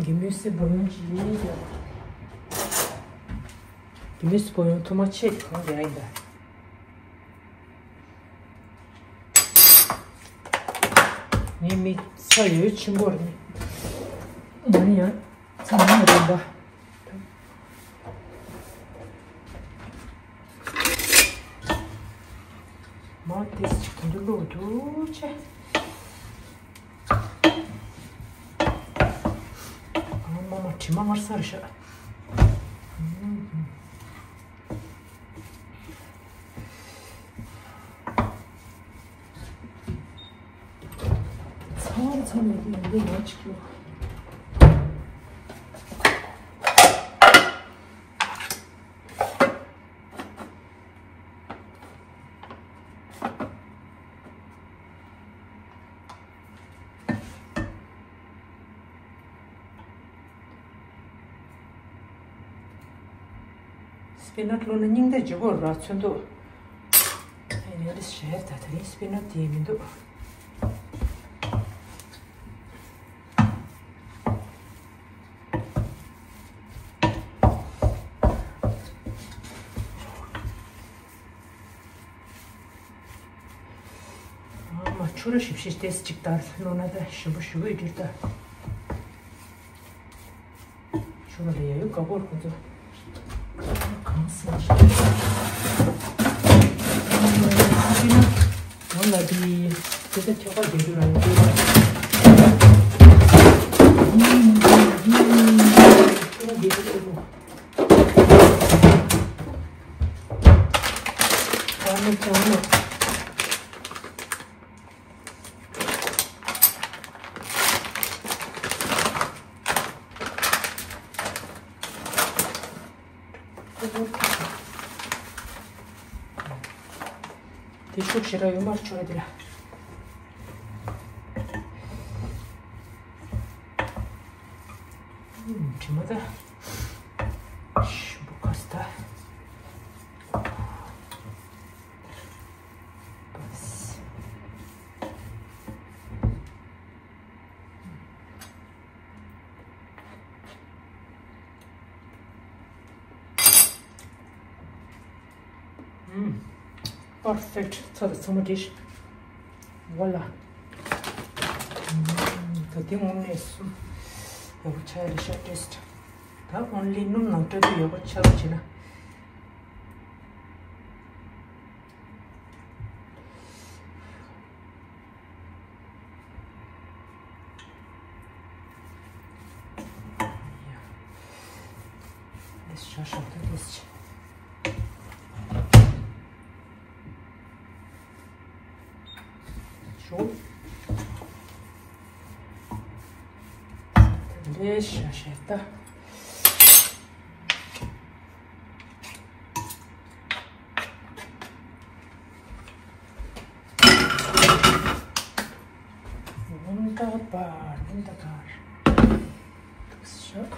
གི་མུ་སི་བོ་ཡོང་ཅི་ཡིན་ཟེར། གི་མུ་སི་བོ་ཡོང་ཐུ་མ་ཆེ་གང་རེད་ཡིན་ད། ངའི་མི་ཚ་ཡོད་ཆེན་པོ་རེད། ང་ནི་ཡང་ཚ་མ་རེད་པ། མ་ཏིས་ཅིག་དུ་འདུག་ལོག་འདུག་ཆེ། ཨ་མ་མ་དྲི་མ་ངར་ས་རེད་ཤག་ཚ་བ་ཚ་མེད་དུ་ཡོང་དུས་ཡོང་ཅིག་ཡོད། སི་པི་ནཊ་བླུགས་ན་སྙིང་འདོད་ལྗིད་པོ་ར་ཚོན་མདོག་ཨེ་ནི་རེ་ཞེ་ད་ད་རིང་སི་པི་ནཊ་དེ་མི་འདུག་ཨ་མ་ཆུ་ར་ཞིབ་ཞིབ་ཏེས་ཅིག་ལྟར་བླུགས་ན་ད་ཞིམ་པོ་ཞུ་གི་ཡོད་ད། ཆུ་ར་ལ་ཡ་ཡོད་ག་པོར་ཁོ་ཚོ་གང་སེ་ཡང་ལ་དེ་དེ་ད་ཁྱོ་ག་དེ་རུ་ར་ཡོད་ཆུ་ར་དེ་རུ་ཨེ་རུ། དེ་ཤུགས་ཞེ་དྲག་ཡོད་མ་རེད་ཆོ་རེ་དེ་ལ། དྲི་མ་ད། ཤུ་བུ་ཁ་སི་ད། པ་སི། ཨུམ། པར་ཕེག་ཊི། ཚར་ཚང་མ་ཌི་ཤི། ཝོ་ལ། ཨུམ། ད་དེ་ངོམ་ནས་སུ། ཡག་པོ་ཆགས་ཡ་རེད་ཤག་ཊེ་སི་ཊི། ད་ཨོན་ལི་སྣུམ་ནང་བཀྲ་དུས་ཡག་པོ་ཆགས་པ་བྱས་ན། This is just this. Sure. This is just. ཝུན་ཏར་བར། ཝུན་ཏར་བར། ཤོག་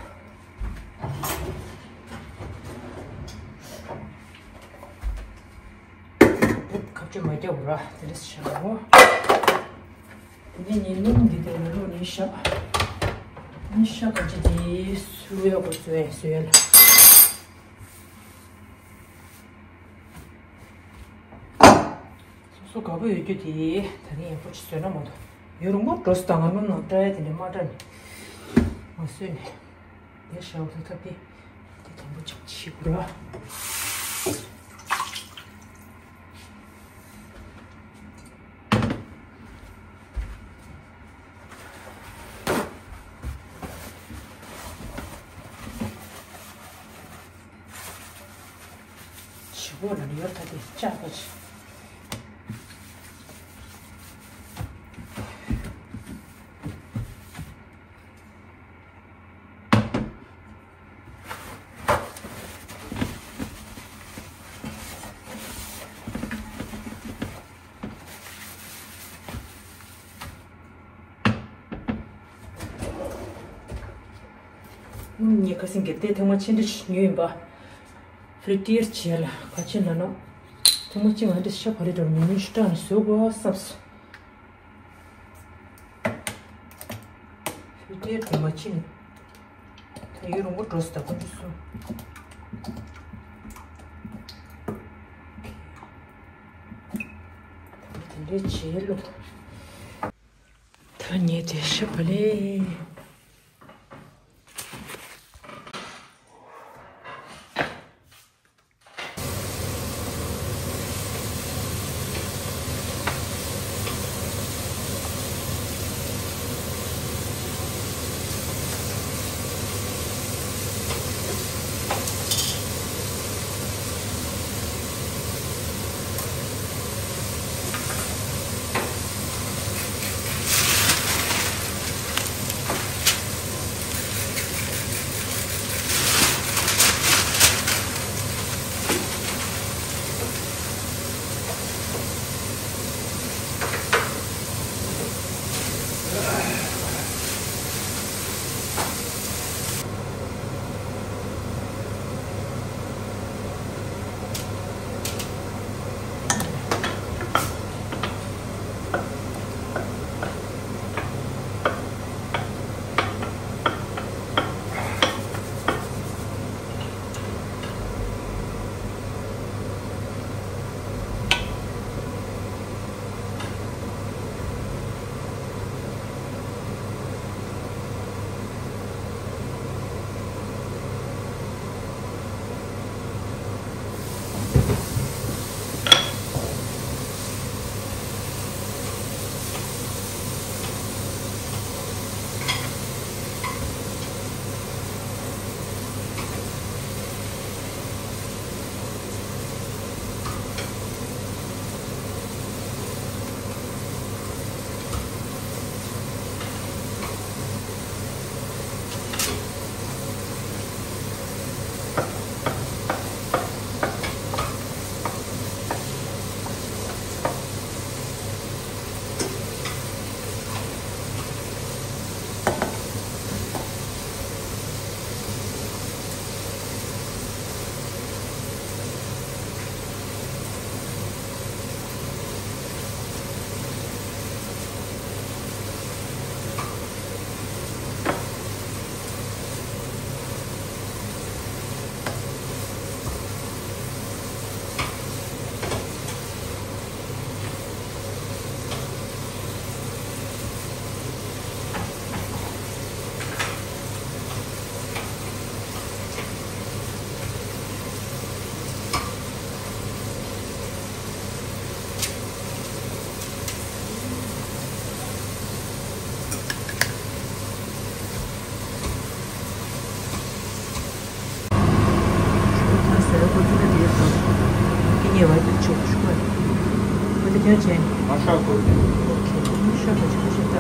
ཁ་ཆུ་མ་རྒྱབ་ར། དེ་འདྲ་བྱ་འོ། དེ་ནས་ཉིན་ལུང་འདི་དེ་ལ་ལོ་ཉི་ཤ། ཉི་ཤ་ག་ཅི་དེ་སུ་ཡག་པོ་བཟོས་བཟོས་ལ། སོ་སོ་དགའ་པོ་ཡོད་རྒྱུ་དེ་ད་ནི་ཡག་པོ་ཅིག་བཟོས་ན་མ་གཏོགས། ཡུན་རིང་པོ་འགྲོ་སོང་། ད་ང་སྣུམ་ནང་བཀྲ་ཡ་དེ་འདྲ་མ་བཀྲ་ནས་མ་བཟོས་ནས། དེ་ཤ་བོ་ཐབ་ཐབ་དེ་དེ་དང་པོ་ཅིག་བྱེད་དགོས་ར། ཞི་བོ་ལ་ཡོད་ད་དེ་ལྕགས་པ་ཆེ། ངས་ཁ་སང་གི་དེ་ཐེངས་མ་ཕྱི་འདྲི་ཞིག་ཉོས་ཡིན་པ། ཕི་རི་ཊི་ཡར་བྱས་ལ་ག་ཅི་ན་ན། ཐེངས་མ་གཅིག་ང་འདྲི་ཤ་བ་རི་འདྲ་མི་ཉུང་ཤུ་གྲངས་ནས་བཟོ་དགོས་བསམས་སོང་། ཕི་རི་ཊི་ཡར་དེ་མ་ཕྱི་ནས། ད་ཡུན་རིང་པོ་འགྲོ་སྲིད་ད་དཀོན་མཆོག་གསུམ། དེ་འདྲའི་བྱེད་ལུགས། ད་ངས་དེ་ཤ་བ་ལས། ཡོད་ཅེ། མ་ཤོག་གོ། ཨོ་ཁེ། མ་ཤོག་གོ་ཅེ་ཤོག་ད།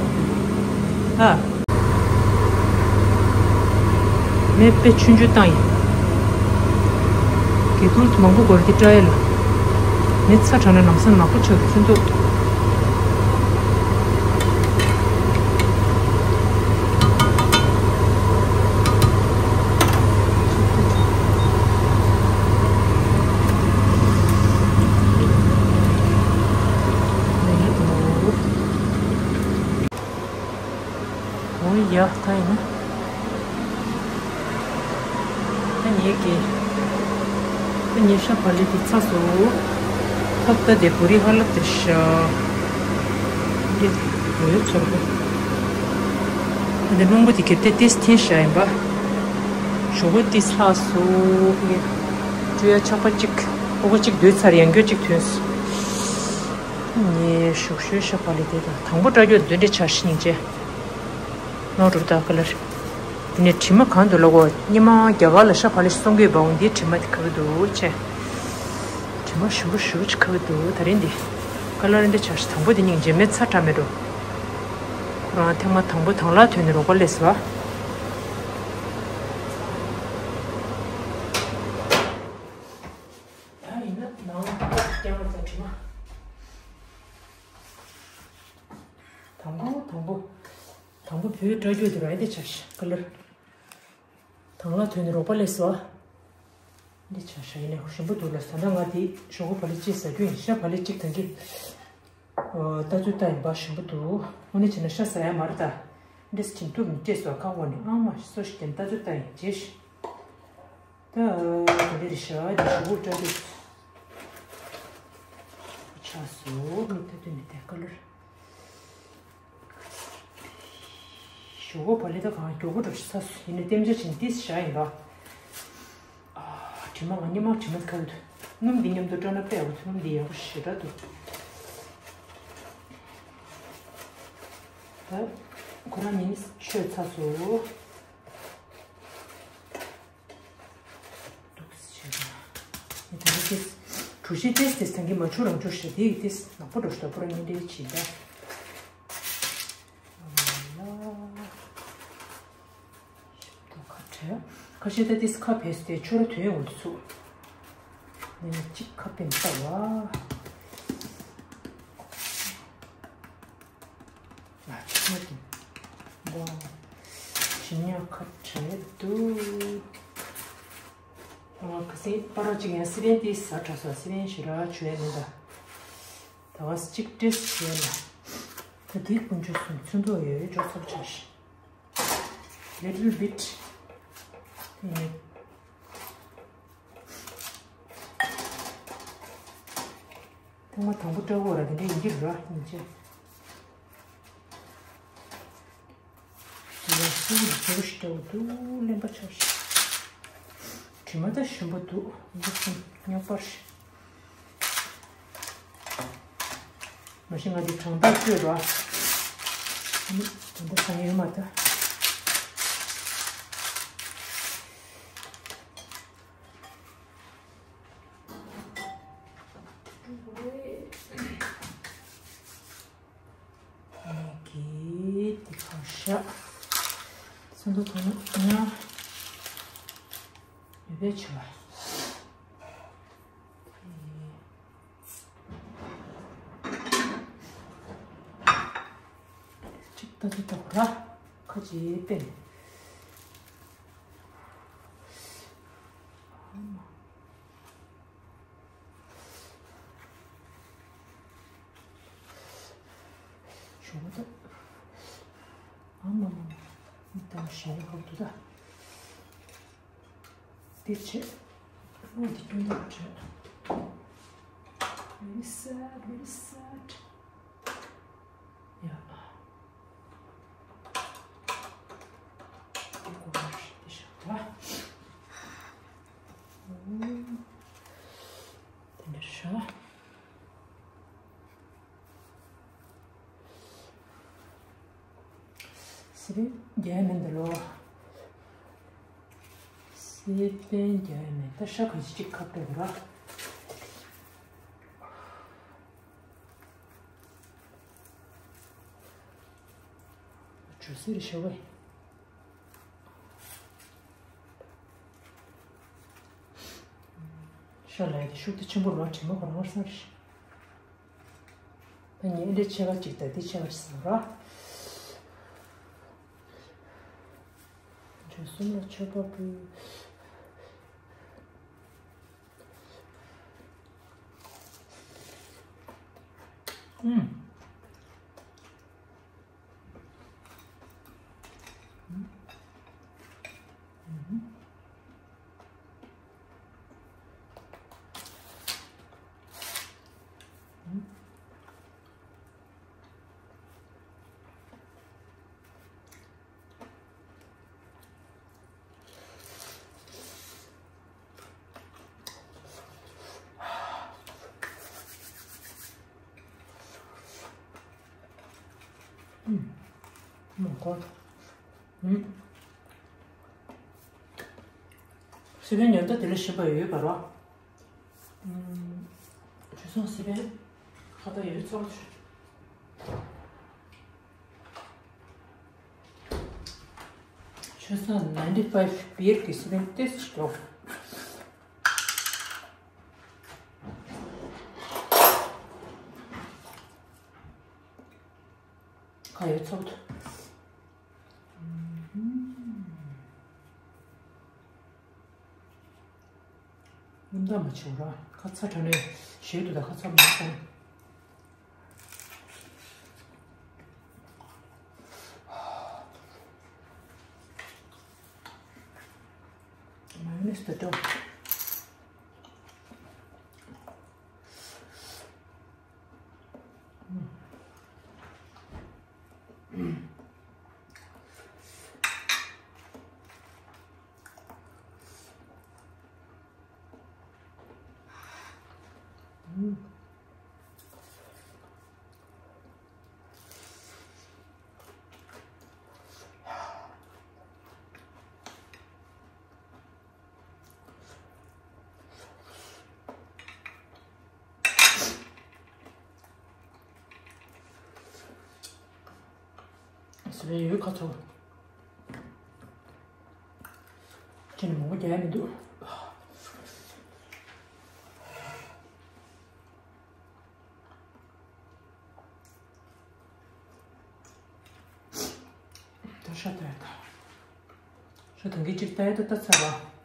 ཨ། མེ་དཔེ་ཆུང་ཆུང་བཏང་ཡིན། གི་ཐུར་མང་པོ་འགོར་གི་ཏྲ་ཡེ་ལ། མེ་ཚ་དྲགས་ན་ལམ་སང་ནག་པོ་ཆགས་ཀྱི་ཚུན་ཐུག་འོ་ཡ་ད་ཡིན་ན། ད་ངེད་ཀྱི། ད་ངེད་ཤ་བག་ལེབ་དེ་ཚ་སོ། ད་ལྟ་དེ་བོ་རི་ཧ་ལབ་དེ་ཤ། འདི་འོ་ཡ་ཚོར་གོ། ད་འདི་རླུང་བུ་དེ་གེབ་དེ་ཏིས་འཐེན་ཤ་ཡིན་པ། ཞོག་པོ་ཏིས་ལྷག་སོ། ངེད་སྤྲོ་ཡ་ཆག་པ་གཅིག་ཨོ་བ་གཅིག་སྡོད་ཚར་ཡང་སྐྱོ་གཅིག་ཐོན་སོ། ངས་ཞོག་ཞོའི་ཤ་བག་ལེབ་དེ་དང་དང་པོ་སྐྲ་རྒྱོ་འདོན་འདྲེ་ཆ་ཤི་སྙིང་རྗེ། ནོར་འགྲོ་ད་ཀ་ལར། དེ་ནས་དྲི་མ་གང་འདུག་ལ་གོ། སྙེ་མ་རྒྱ་གར་ལ་ཤ་བག་ལེབ་སོང་གི་བ་འོང་འདིའི་དྲི་མ་དེ་ཁ་བུ་འདུག་ཆེ། དྲི་མ་ཞིམ་པོ་ཞུ་ཆེ་ཁ་བུ་འདུག་ད་རིང་འདི། ཀ་ལར་འདྲེ་ཆ་ཤི་དང་པོ་དེ་སྙིང་རྗེ་མེ་ཚ་དྲགས་མེད་འགྲོ། ཁོ་རང་ཐེངས་མ་དང་པོ་དང་ལ་ཐོན་ནས་རོགས་པ་ལས་སོ། ད་ཡིན་ན་ནང་རྐྱང་རོགས་ད་དྲི་མ། དང་པོ་དང་པོ། དང་པོ་བོད་སྐྲ་རྒྱུག་དེ་ར་འདི་ཆ་ཤ་ཀ་ལར། དང་ལ་ཐོན་ནས་རོགས་པ་ལས་སོ། འདི་ཆ་ཤ་ཡིན་ནས་ཞིམ་པོ་འདུག་ལ་ཟ་ན་ང་དེ་ཞོག་གོ་བག་ལེབ་གཅིག་ཟ་རྒྱུ་ཡིན་ཤ་བག་ལེབ་གཅིག་དང་གི། ལྟ་ཚུལ་ལྟ་ཡིན་པ་ཞིམ་པོ་འདུག་དངོས་གནས་བྱས་ན་ཤ་ཟ་ཡ་མ་རེད་ད། འདྲེས་ཁྱིམ་ཐུག་ནས་སྤྲད་སོ་ཁ་འོག་ནས་ཨང་མ་སོ་ཞིག་དེ་ལྟ་ཚུལ་ལྟ་ཡིན་བྱས་ཤི། ད། དེ་འདྲ་རེད་ཤག་འདི་ཞུ་བོ་སྐྲ་དུས། ཆགས་སོ་མི་ད་དུས་ནི་དེ་ཀ་ལར། ཞུ་བོ་བག་ལེབ་ད་གང་མགྱོགས་པོ་འགྲོ་ཤི་ཚ་སོ་ཡིན་ནི་ལྟེམ་བྱ་ཕྱིན་ཏིས་བཞག་ཡིན་པ། ཨ། དྲི་མ་ང་སྙེ་མ་དྲི་མ་ཁ་བུད། སྣུམ་འདི་མཉམ་དུ་སྐྲ་ན་དཔེ་ཡག་པོ་སྣུམ་འདི་ཡག་པོ་ཞེ་དྲག་འདུག་ད། ཁོ་རང་ཉིན་ཆོད་ཚ་སོ། འདུག་སེ་བྱས་པ། ཡ་ད་ནི་ཏེས། གྲུ་བཞི་ཏེས་ཏེས་ཐང་གི་མ་ཆུ་རང་ཆུ་ཞེ་དེ་ཡི་ཏེས་ནག་པོ་འགྲོ་ཤི་ད་པུ་ར་ཉིན་དེ་བྱིས་ད། ཨ་ལ། ཞིབ་ཏུ་ཁ་བྲལ། ཁ་ཤས་ད་ཏེས་ཁ་བེས་ཏེ་ཆུ་ར་དོན་འོང་དུ་ཚུགས། ནི་གཅིག་ཁ་བེན་ལྟ་བ། ལ་ཆུ་དེ། ཝའོ། ཞིམ་ཉམས་ཁ་བྲལ་འདུག་ཨ་ཁ་སང་པ་ར་གཅིག་ཡང་སི་པན་དེ་ཟ་དྲག་སོ་སི་པན་ཞེ་དྲག་བྱུ་ཡ་མེད་ད། ད་བ་གཅིག་ཏྲེས་བྱས་ལ། ད་དེ་ཀུན་སྤྱོད་སུམ་ཚུན་ཐོག་ཡོད་ཡོད་ཅོག་ཚོགས་ཆ་ཤི། Little bit. དེ་ནས། ཐེངས་མ་དང་པོ་སྐྲ་བོ་ར་དེ་འདྲ་ཡིན་གྱི་ར་ཡིན་ཅེ། དེ་ཡང་སུ་ཡིན་ཅེ་རུ་ཞིག་སྐྲ་བོ་འདུག་ལེན་པ་ཆགས་ཤིག་དྲི་མ་ད་ཞིམ་པོ་འདུག་འདུག་སེ་ཉོག་པར་ཤིག་མ་གཞི་ང་དེ་གྲང་ཐག་ཆོད་ར། ཨ་ནི་དེ་འདྲ་ས་ཡོད་མ་ད། ངེད་ཀྱི་དེ་གར་བཞག་སོང་དུ་དོ་ན་ཡོད་པའི་ཆུ་བ། གཅིག་ལྟ་ཚུལ་ལྟ་བུ་ར་ཁ་ཅིག་བསྟན། ཞོག་ད། ཨ་མ་མ་མ། མི་ལྟ་བ་ཞེ་ཡག་པོ་འདུག་ད། དེ་བྱེད། ཨ་འདི་སྐྱོན་འདུག་བྱེད། Very sad, very sad. ཡ། དེ་གོ་བ་ཞིག་དེ་བཞག་པ། དེ་འདྲ་བཞག་སི་པན་རྒྱག་ཡ་མེད་འདི་ལོ། སི་པན་རྒྱག་ཡ་མེད་ད་ཤ་ག་ཅི་ཅིག་ཁ་ཕྲལ་ར། ཟེར་ཞུ་བས། ཤ་ལ་ཡི་དེ་ཤུགས་དེ་ཆེན་པོ་རོ་དྲི་མ་གོ་རང་བར་སར། ད་ངས་འདི་ཆེ་བ་གཅིག་དང་འདི་ཆེ་བ་གཅིག་བཟོ་ར། བཅུ་གསུམ་ལ་མཆོད་པ་ཕུལ། ཨུམ། སི་པན་ཉོན་ད་དེ་ལ་ཞིམ་པ་ཡོད་པ་རོ། ཆུ་སོང་སི་པན་ཁ་ད་ཡོད་ཚོགས། ཆུ་སོང་ninety five བིར་གི་སི་པན་ཏེས་ཅིག་ཡོད། ཁ་ཡོད་ཚོགས། སྙིང་དྭངས་མ་བྱེད་ར། ཁ་ཚ་དྲག་ནས་ཞེད་དུ་ད་ཁ་ཚ་མ་སོང་། མ་ཡོ་ནེས་དེ་འདྲ། སི་པན་ཡོད་ཁ་ཚོ། ཅི་ནས་མང་པོ་རྒྱག་ཡ་མི་འདུག་ད་ཤ་ཏ་ཡ་ད། ཤ་ཏང་གི་གཅིག་ཏ་ཡ་ད་ད་ཚ་བ།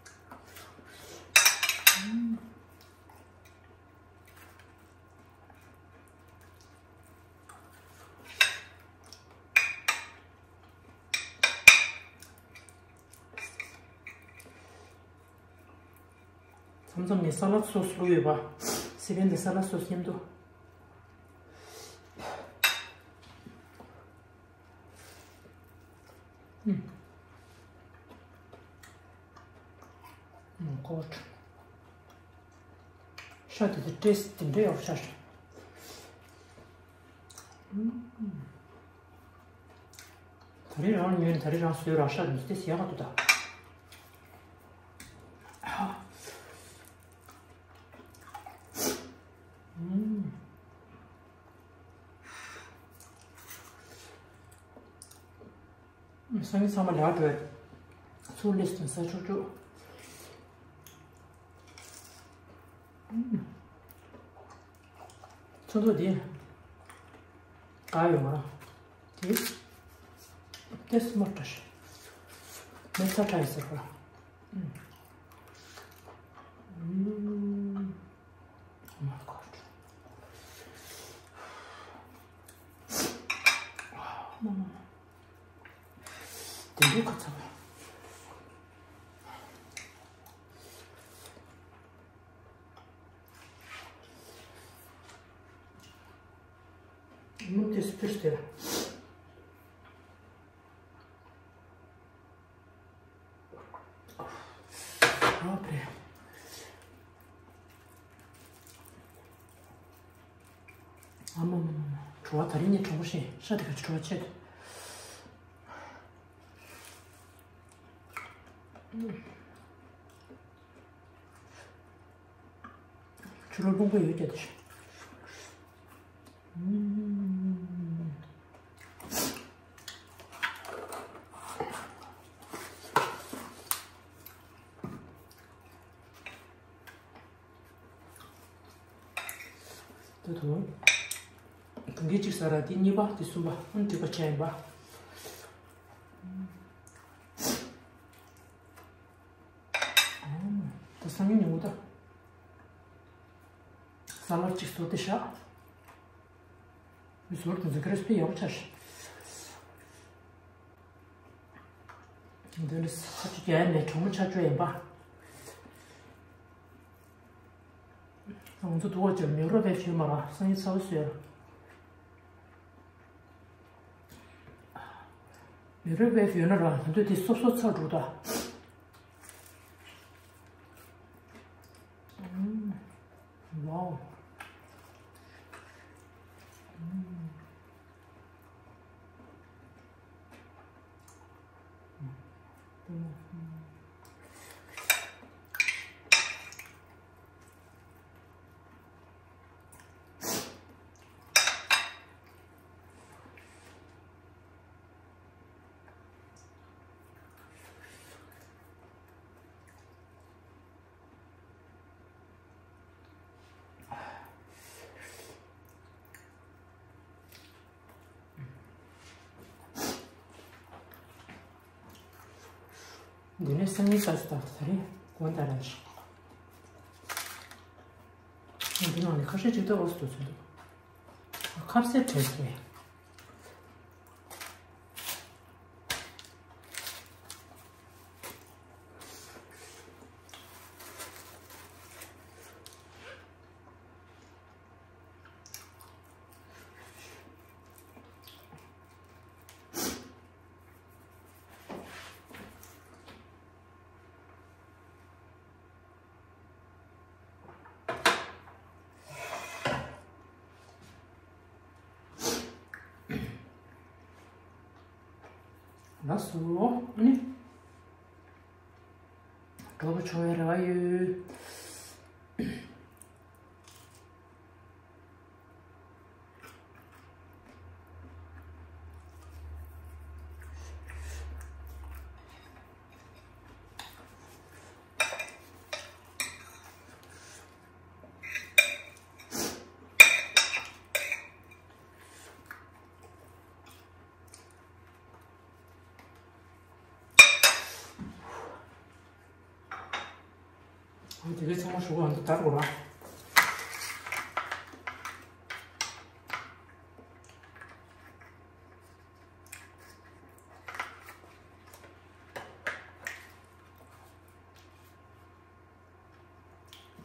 མཚམས་མཚམས་ནས་ས་ལད་སོ་སི་བླུགས་ཡོད་པ། སི་པན་དེ་ས་ལད་སོ་སི་མཉམ་དུ། ཨུམ། ཨུམ། ཀོད། ཤ་དེ་དེ་ཏེས་དེ་འདྲ་ཡག་པོ་ཤ་ཤ། ཨུམ། ད་རེས་རང་ཉོས་ནས་ད་རེས་རང་བཟོས་རང་ཤ་དེ་ཏེས་ཡག་ག་འདུག་ད། ཨུམ། སང་ཉིན་ཚང་མ་ལས་ཀ་འགྲོ་ཡ། ཚུར་སླེབས་དུས་ཟ་ཆོག་ཆོག་ཚོན་མདོག་འདི་དགའ་ཡོད་མ་རེད། དེ་དེ་སུ་མ་འདྲ་ཞིག་མེ་ཚ་ཁྲ་ཡི་ཟེར་བ། Oh my god. དེ་འདྲའི་ཁ་ཚ་བ། མུ་མཐུད་སྤུར་སྟེ། ཨོ་པ་རེད། ཨ་མ་མ་མ་མ། བྲོ་བ་ད་རིང་ནས་དྲང་པོ་བཤད། ཤ་དེ་ག་ཚོད་བྲོ་བ་ཆེ་འདུག་ཆུ་ལོག་རླུང་པོ་ཡོད་ཀྱང་དེ། ཨུམ། དུ། གང་གི་གཅིག་ཟ་ར་དེ་གཉིས་པ་དེ་གསུམ་པ་ཨང་འགྲིག་པ་ཆགས་ཡིན་པ། ད་སང་ཉིན་ཉིན་མོ་ད། ས་ལར་གཅིག་བཟོ་དེ་ཤག་མི་ཟོར་དུ་འཛིན་ཁ་རེས་པི་ཡག་པོ་ཆགས་ཤག་འདི་ནི་ས་ཆུ་རྒྱ་ནས་གྲོང་མི་ཆ་ཆོས་ཡིན་པ། ང་ཚོ་དུ་བ་ཅིག་མེ་རོ་བས་ཞུས་མ་ར་སང་ཉིན་ཚ་བ་བཟོས་ར། མེ་རོ་བས་ཞུས་ན་ར་ང་ཚོ་དེ་སོ་སོ་ཚ་འགྲོ་ད། ཝའོ། འདི་ནས་སང་ཉིན་ས་སུ་དང་ད་རེས་དགོང་དག་རང་ཞིག་འདི་ནང་ནས་ཁ་ཤས་ཅིག་ཏུ་འོ་སུ་ཚོད་འདུག་ཁ་ཟས་བྲེལ་སོང་ཡ། ལགས་སོ། ཨ་ནི། གྲོགས་པོ་བྱུང་བའི་རེ་བ་ཡོད། དེ་གའི་ཚང་མ་ཞུ་བ་འདི་ལྟར་གོ་ར།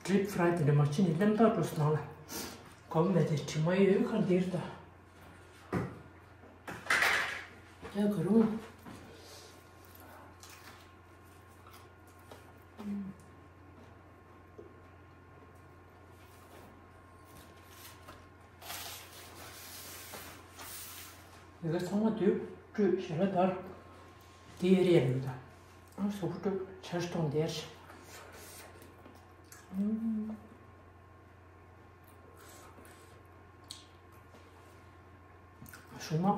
ཌིབ་ཕྲའི་དེ་འདྲ་མ་བྱས་ནས་ལེམ་ཐག་འགྲོ་སོང་ནང་ལ། གོམ་ནས་དེ་དྲི་མ་ཡོད་ཁར་འདིར་ད། ཡ་ག་རུ། ཡ་ག་ཚང་མ་དུས་བཀྲུས་ཞལ་ལག་དར། དེ་ཡོད་རེད་ཡ་རེད་ད། ཨ་གཟུགས་པོ་བཀྲུས་ཆར་གཏོང་བསྡད། ཞུ་མ།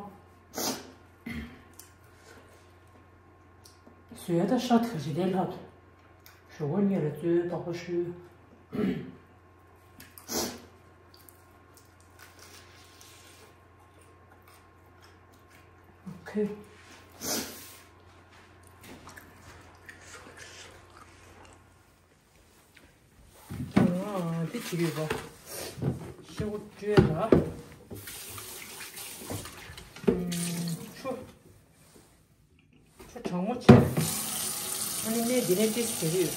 བཟོས་ད་ཤ་དེ་ག་ཅི་ལས་ལྷག་ཞོགས་པ་གཉིད་ལ་བཙོས་པགས་པ་བཤུས། ཨོ་ཁེ། ཨ་འདི་བྱེད་ཀྱི་ཡོད་པ། ཤ་བོ་བཀྲུས་ལ། ཨུམ། ཆུ། ཆུ་གྲང་མོ་བྱས། ཨ་ནི་སྣེ་འདི་ནས་ཏིས་བྱེད་ཀྱི་ཡོད།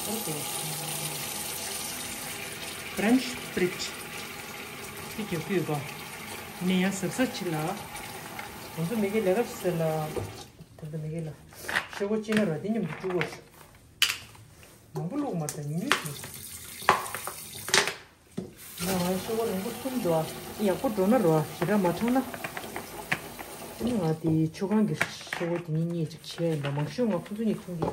ཨོ་ཀེ། French split འདི་རྒྱག་གི་ཡོད་པ། ནས་ཡང་གཟབ་གཟབ་བྱེད་ལ། ང་ཚོ་མི་གི་ལས་ཀ་ཞིག་ཟེར་ལ། ད་ལྟ་མི་གི་ལ། ཤ་བོ་ཅི་ན་ར་འདི་མཉམ་དུ་བཀྲུ་དགོས། མང་པོ་བླུགས་མ་ཐག་ཉུང་ཉུང་བྱེད། ང་ང་ཤོག་བུ་རིང་པོ་གསུམ་འདུག་ཨ། ཡག་པོ་འགྲོ་ན་རོ་ཞེ་དྲག་མ་དྲངས་ན། ཨ་ནི་ང་དེ་ཆུ་ཁང་གི་ཤོག་བུ་དེ་གཉིས་གཉིས་ཅིག་བྱས་ཡིན་པ། མང་ཤོས་ང་ཁོང་ཚོ་གཉིས་འཐུང་གི།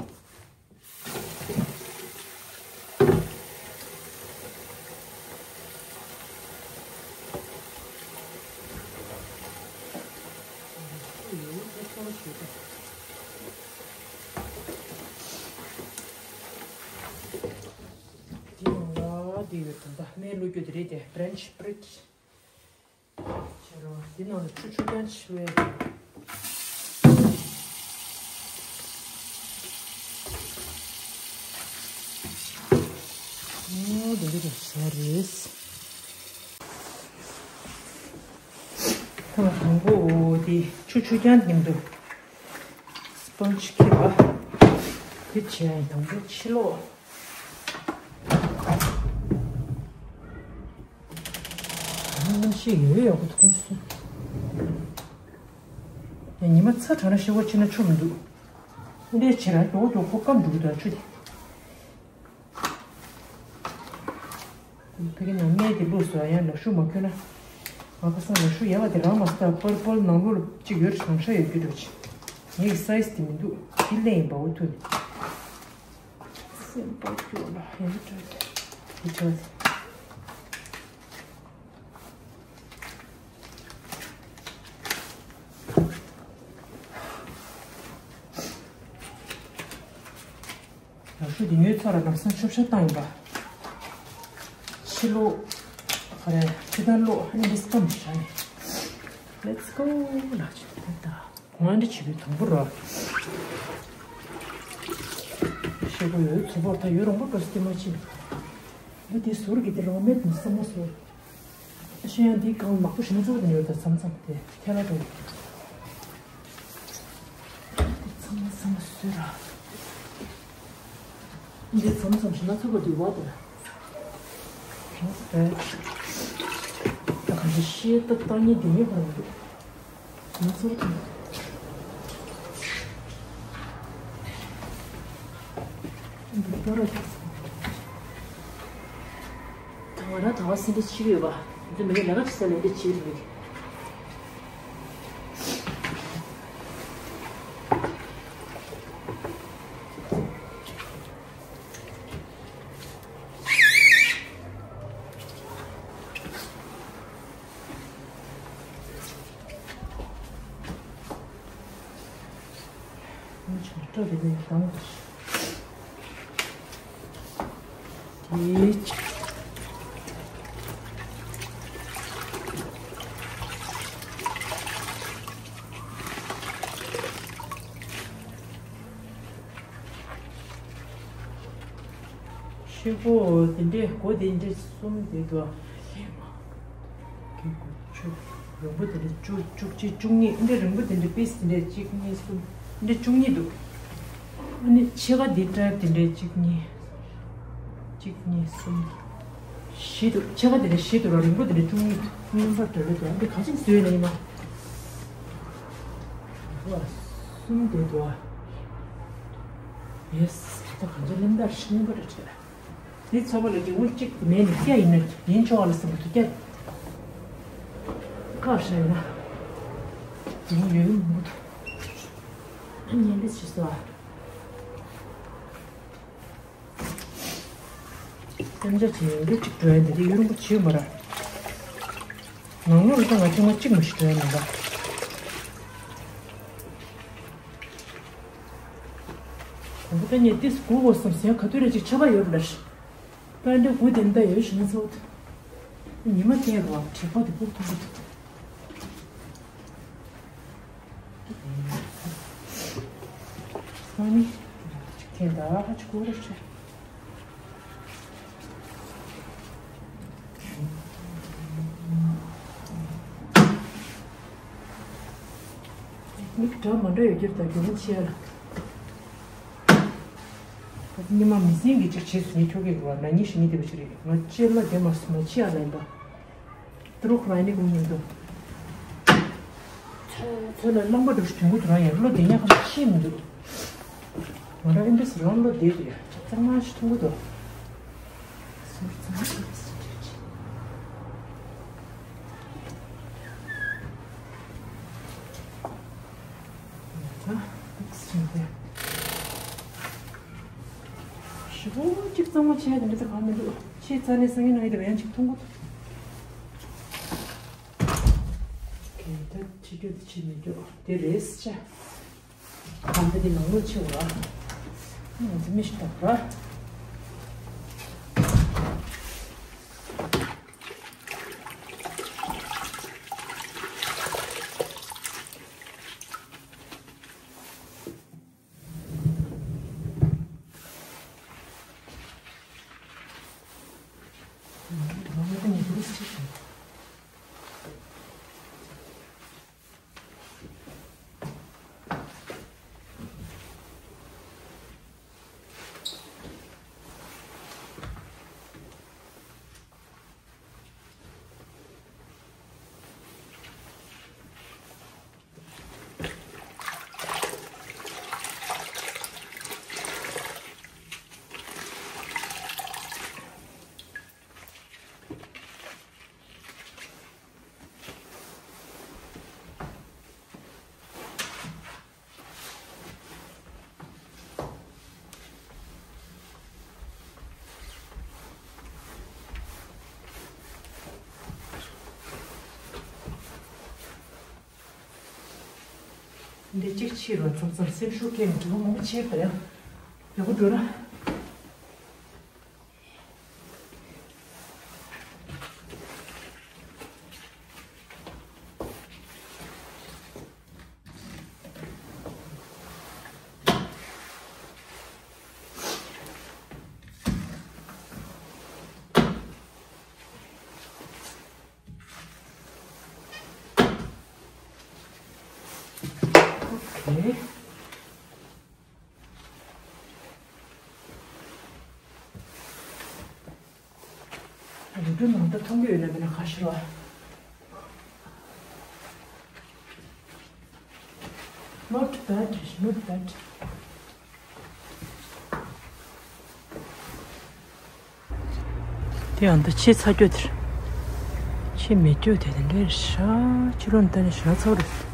འདི་ནང་ལ་འདི་ཡོད། ད་ལྟ་སྨན་བླུགས་རྒྱུ་དེ་རེད་དེ། French bread བྱེད་རོགས། འདི་ནང་ལ་ཆུ་ཆུ་རྐྱང་ཕྱི་བས། ཨོ་འདི་འདྲ་བྱས་རེད། ཐེངས་དང་པོ་འོ་དེ་ཆུ་ཆུ་རྐྱང་མཉམ་དུ་སྤོན་ཇི་ཁྱེར་བ། དེ་བྱས་དང་པོ་ཕྱི་ལོགས། གནམ་གཤིས་ཡོད་ཡག་པོ་མཐོང་སོང་། ཉི་མ་ཚ་དྲགས་ན་ཤི་བོ་ཕྱིན་ན་ཆོ་མི་འདུག་འདི་འདྲས་བྱེད་ར་མགྱོགས་མགྱོགས་པོ་སྐམ་འགྲོ་གི་འདུག་ཆུ་དེ། ཕ་གི་ནང་སྨན་དེ་བླུགས་སོ། ཡང་ལག་ཤུབས་མ་གྱོན་ན། ང་ཁ་སང་ལག་ཤུབས་ཡག་པ་དེ་རང་མ་སྟབས་པོལ་པོལ་ནང་ལོགས་ལ་གཅིག་ཡོད་རེད། བྱང་ཤ་ཡོད་ཀྱི་འགྲོ་ཆེ། ངའི་སའི་ཛི་དེ་མི་འདུག་འདི་ལེན་ཡིན་པ་འོ་ཐུ་ནི། སེམས་པ་སྐྱོ་ལ་ཡང་སྤྲོད་དེ། འདི་ཆ་ཚེ། ལག་ཤུབས་འདི་ཉོས་ཚོ་ལ་ལམ་སང་ཆོབ་ཤ་བཏང་ཡིན་པ། ཕྱི་ལོགས། ཨ་རེ་ཕྱི་ཐང་ལོགས་ཨ་ནི་འདི་སྐམ་ཤ་ནི། Let's go ལགས་ཆུ་ད་ད། ང་འདི་བྱེད་པའི་དང་པོ་ར། ཤེས་གོ་ཡོད་ཚོ་པོ་ད་ཡོད་རོང་པོ་འགྲོ་སྟེ་མ་ཕྱིན། འདི་དེ་ཟུར་གྱི་དེ་རང་མེད་མི་སྲུ་མོ་ཟུར། ཤེས་ཡང་འདི་གང་ནག་པོ་ཞིག་ན་ཚོ་ཉོས་ད་མཚམས་མཚམས་དེ་ཐལ་ལ་འགྲོ། འདི་ཚང་མ་ཚང་མ་ཟུར་ར། འདི་མཚམས་མཚམས་ཞིག་ན་ཚོ་པོ་འདི་བ་དེ་ར། ད་གང་ཅི་ཤེས་ད་བཏང་ཉིན་འདི་ཉིད་ཁོ་རང་འདུག་ང་ཚོར་དང་། འདི་ལྟར་རེད། ད་ང་རང་ད་བ་སེ་འདྲ་བྱེད་ཀྱི་ཡོད་པ། འདི་མི་ལས་ལ་ཀ་ཅི་ས་ལས་འདི་བྱེད་ཀྱི་རེད། ཤེལ་སྒོ་དེ་འདྲས་སྒོ་དེ་འདྲས་གསུམ་དེ་དུ་ལྷན་མ། གི་དགུ་བཅུ། རིང་པོ་དེ་འདྲས་བཅུ་བཅུ་གཅིག་བཅུ་གཉིས་འདྲས། རིང་པོ་དེ་འདྲས་པིས་དེ་འདྲས་གཅིག་གཉིས་གསུམ་འདྲས་བཅུ་གཉིས་འདུག་ཨ་ནི་ཕྱེད་ཀ་འདི་ཏྲེབ་དེ་འདྲས་གཅིག་གཉིས། གཅིག་གཉིས་གསུམ། བཞི་འདུག་ཕྱེད་ཀ་དེ་འདྲས་བཞི་འདུག་ར། རིང་པོ་དེ་འདྲས་བཅུ་གཉིས་འདུག་རྔན་པ་འདྲ་འདྲ་འདུག་འདི་ག་ཅིག་བཟོས་ན་ཡིན་ན། བ། གསུམ་དེ་འདུག་ཨ། ཡེས། ད་གང་ཅི་ལེན་ད་རིང་པོ་འདྲ་བྱས། འདི་ཚོ་བ་ལ་རྒྱུ་དངུལ་གཅིག་མེད་ནས་སྐྱ་ཡིན་ན་ཡིན་ཆོག་ཨ་ལ་སེམས་པ་དུ་སྐྱ། ཁ་ཧྲ་ཡིན་ན། རྒྱུ་དངུལ་ཡོད་མི་འདུག་ཉན་པའི་ཕྱི་སོ་ཨ། སེམས་ཅན་གྱི་འདི་གཅིག་འགྲོ་ཡ་འདི་དེ་ཡུན་རིང་པོ་བྱེད་མ་ར། ནང་ལོགས་ལ་ང་ཅང་མ་གཅིག་མ་ཞིག་འགྲོ་ཡ་མིན་པ། དང་པོ་ད་ངས་ཏིས་སྒུག་དགོས་བསམ་ཟེར་ག་དུས་རེ་ཅིག་ཆ་པ་ཡོད་རེད་ལ། ད་འདྲ་སྒུག་དེ་འདྲ་ཡོད་ཞིག་ན་ཚོ། ཉི་མ་བསྟན་རོགས་དྲེག་པ་དེ་སྤུག་ཐུབ་ཀྱི་འདུག་ཨ་ནི། ཁྱེད་ད་ཧ་ཅི་གོ་རེ་ཆེ། མིག་འདྲ་མ་འདྲ་ཡོད་ཀྱི་རེད་ད་རྒྱུ་མ་ཆེ་ལ། ཉི་མ་མི་སེང་གི་ཅིག་བྱེད་སུ་ཉི་ཁྱོ་གའི་རུ་བ་ན་ཉི་ཤི་ཉི་དེ་བ་ཞིག་རེད། ང་ལྕེ་ལ་དེ་མ་སུ་མ་ཆེ་ཨ་ལ་ཡིན་པ། ཏི་རུ་ཁ་ར་ནི་གུང་ཉིན་དུ། ཚོ་ཚོ་ལ་རླངས་པ་འགྲོ་ཞིག་དུང་གུ་དུ་རང་ཡང་བློ་བདེ་ཉག་གམ་ཤེས་མི་འདུག་ང་རང་ཨེམ་བེ་སི་རང་བློ་བདེ་དུ་ཡ་གཙང་མ་ཞིག་མཐོང་གི་འདུག་སོར་གཙང་མ་ཞིག་ཟེར་གྱི་ཡོད་ཅིང་། ད་ཨེག་སི་ཅན་དེ། ཞི་བོ་གཅིག་གཙང་མ་བྱས་དེ་འདྲ་ཚ་གང་མི་འདུག་ཆེས་རྩ་ནས་སང་ཉིན་ནང་ཡིན་དེ་བས་ཡང་གཅིག་མཐོང་གི་འདུག་ཨོ་ཁེ། ད་ཕྱི་རྒྱུ་དེ་ཕྱི་མི་རྒྱུ་དེ་རེད་ཤག་གང་ལྟར་དེ་ནང་ལོགས་ཕྱི་བ། ང་ཚོ་མི་ཞིག་དང་ར། འདི་གཅིག་ཕྱིས་རོགས། མཚམས་མཚམས་སེམས་ཤུགས་སྐྱེས་ནས་འགྲོ་མང་པོ་ཕྱིར་དང་ཡང་ཡག་པོ་འགྲོ་ར། ཨོ་ཁེ། ཡུ་ཊུབ་ནང་ད་མཐོང་གི་ཡོད་ན་མེད་ན་ཁ་ཤོར་བ། Not bad, not bad. དེ་ཡང་ད་ཕྱེ་ཚ་རྒྱུ་དེར། ཕྱེ་མེད་རྒྱུ་དེ་དེ་འདྲའི་ཤ་ཕྱི་ལོགས་ནས་ལྟ་ན་ཞེ་དྲག་ཚ་པོ་རེད།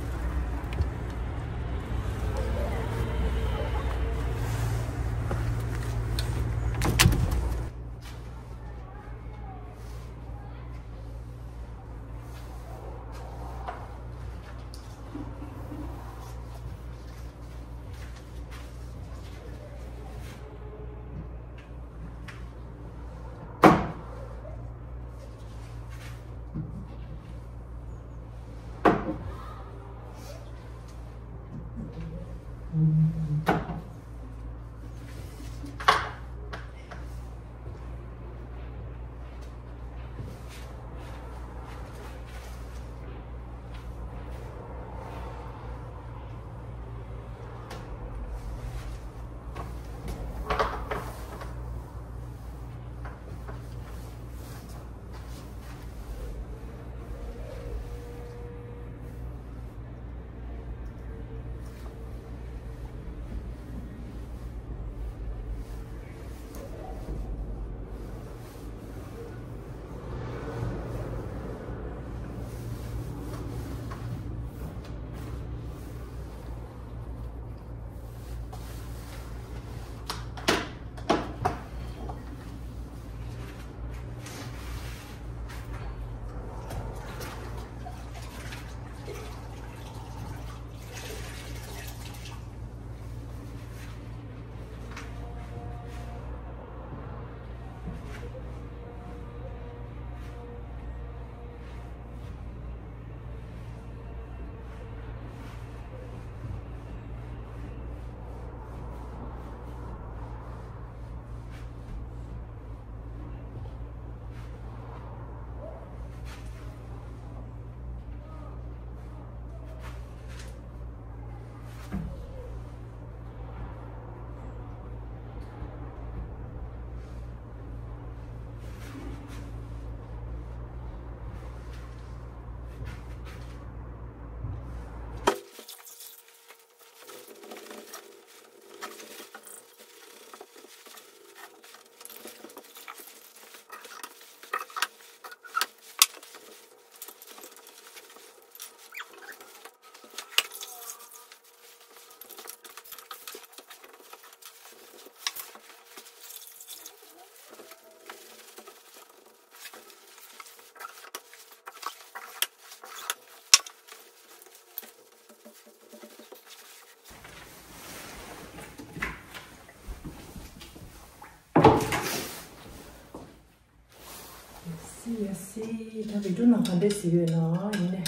སི་ཡ་སི། ད་བི་ཌིའོ་ནང་ག་འདྲས་ཟེར་ཡོད་ན་ཡིན་ནས།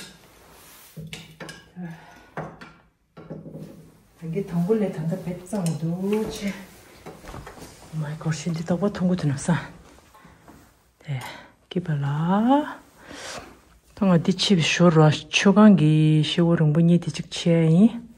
ད་གི་དང་པོ་ལས་ད་ལྟ་བེད་གཙང་མ་འདུག་ཆེ། མའི་གོ་ཤི་འདི་དག་པ་མཐོང་གི་འདུག་ན་ས། དེ་སྐྱིད་པ་ལ། ཐོ་ང་འདི་ཕྱི་བཞོ་ར་མཆོད་ཁང་གི་ཤེལ་སྒོ་རིང་པོ་གཉིས་དེ་གཅིག་ཕྱེ་ཡ་ཡིན།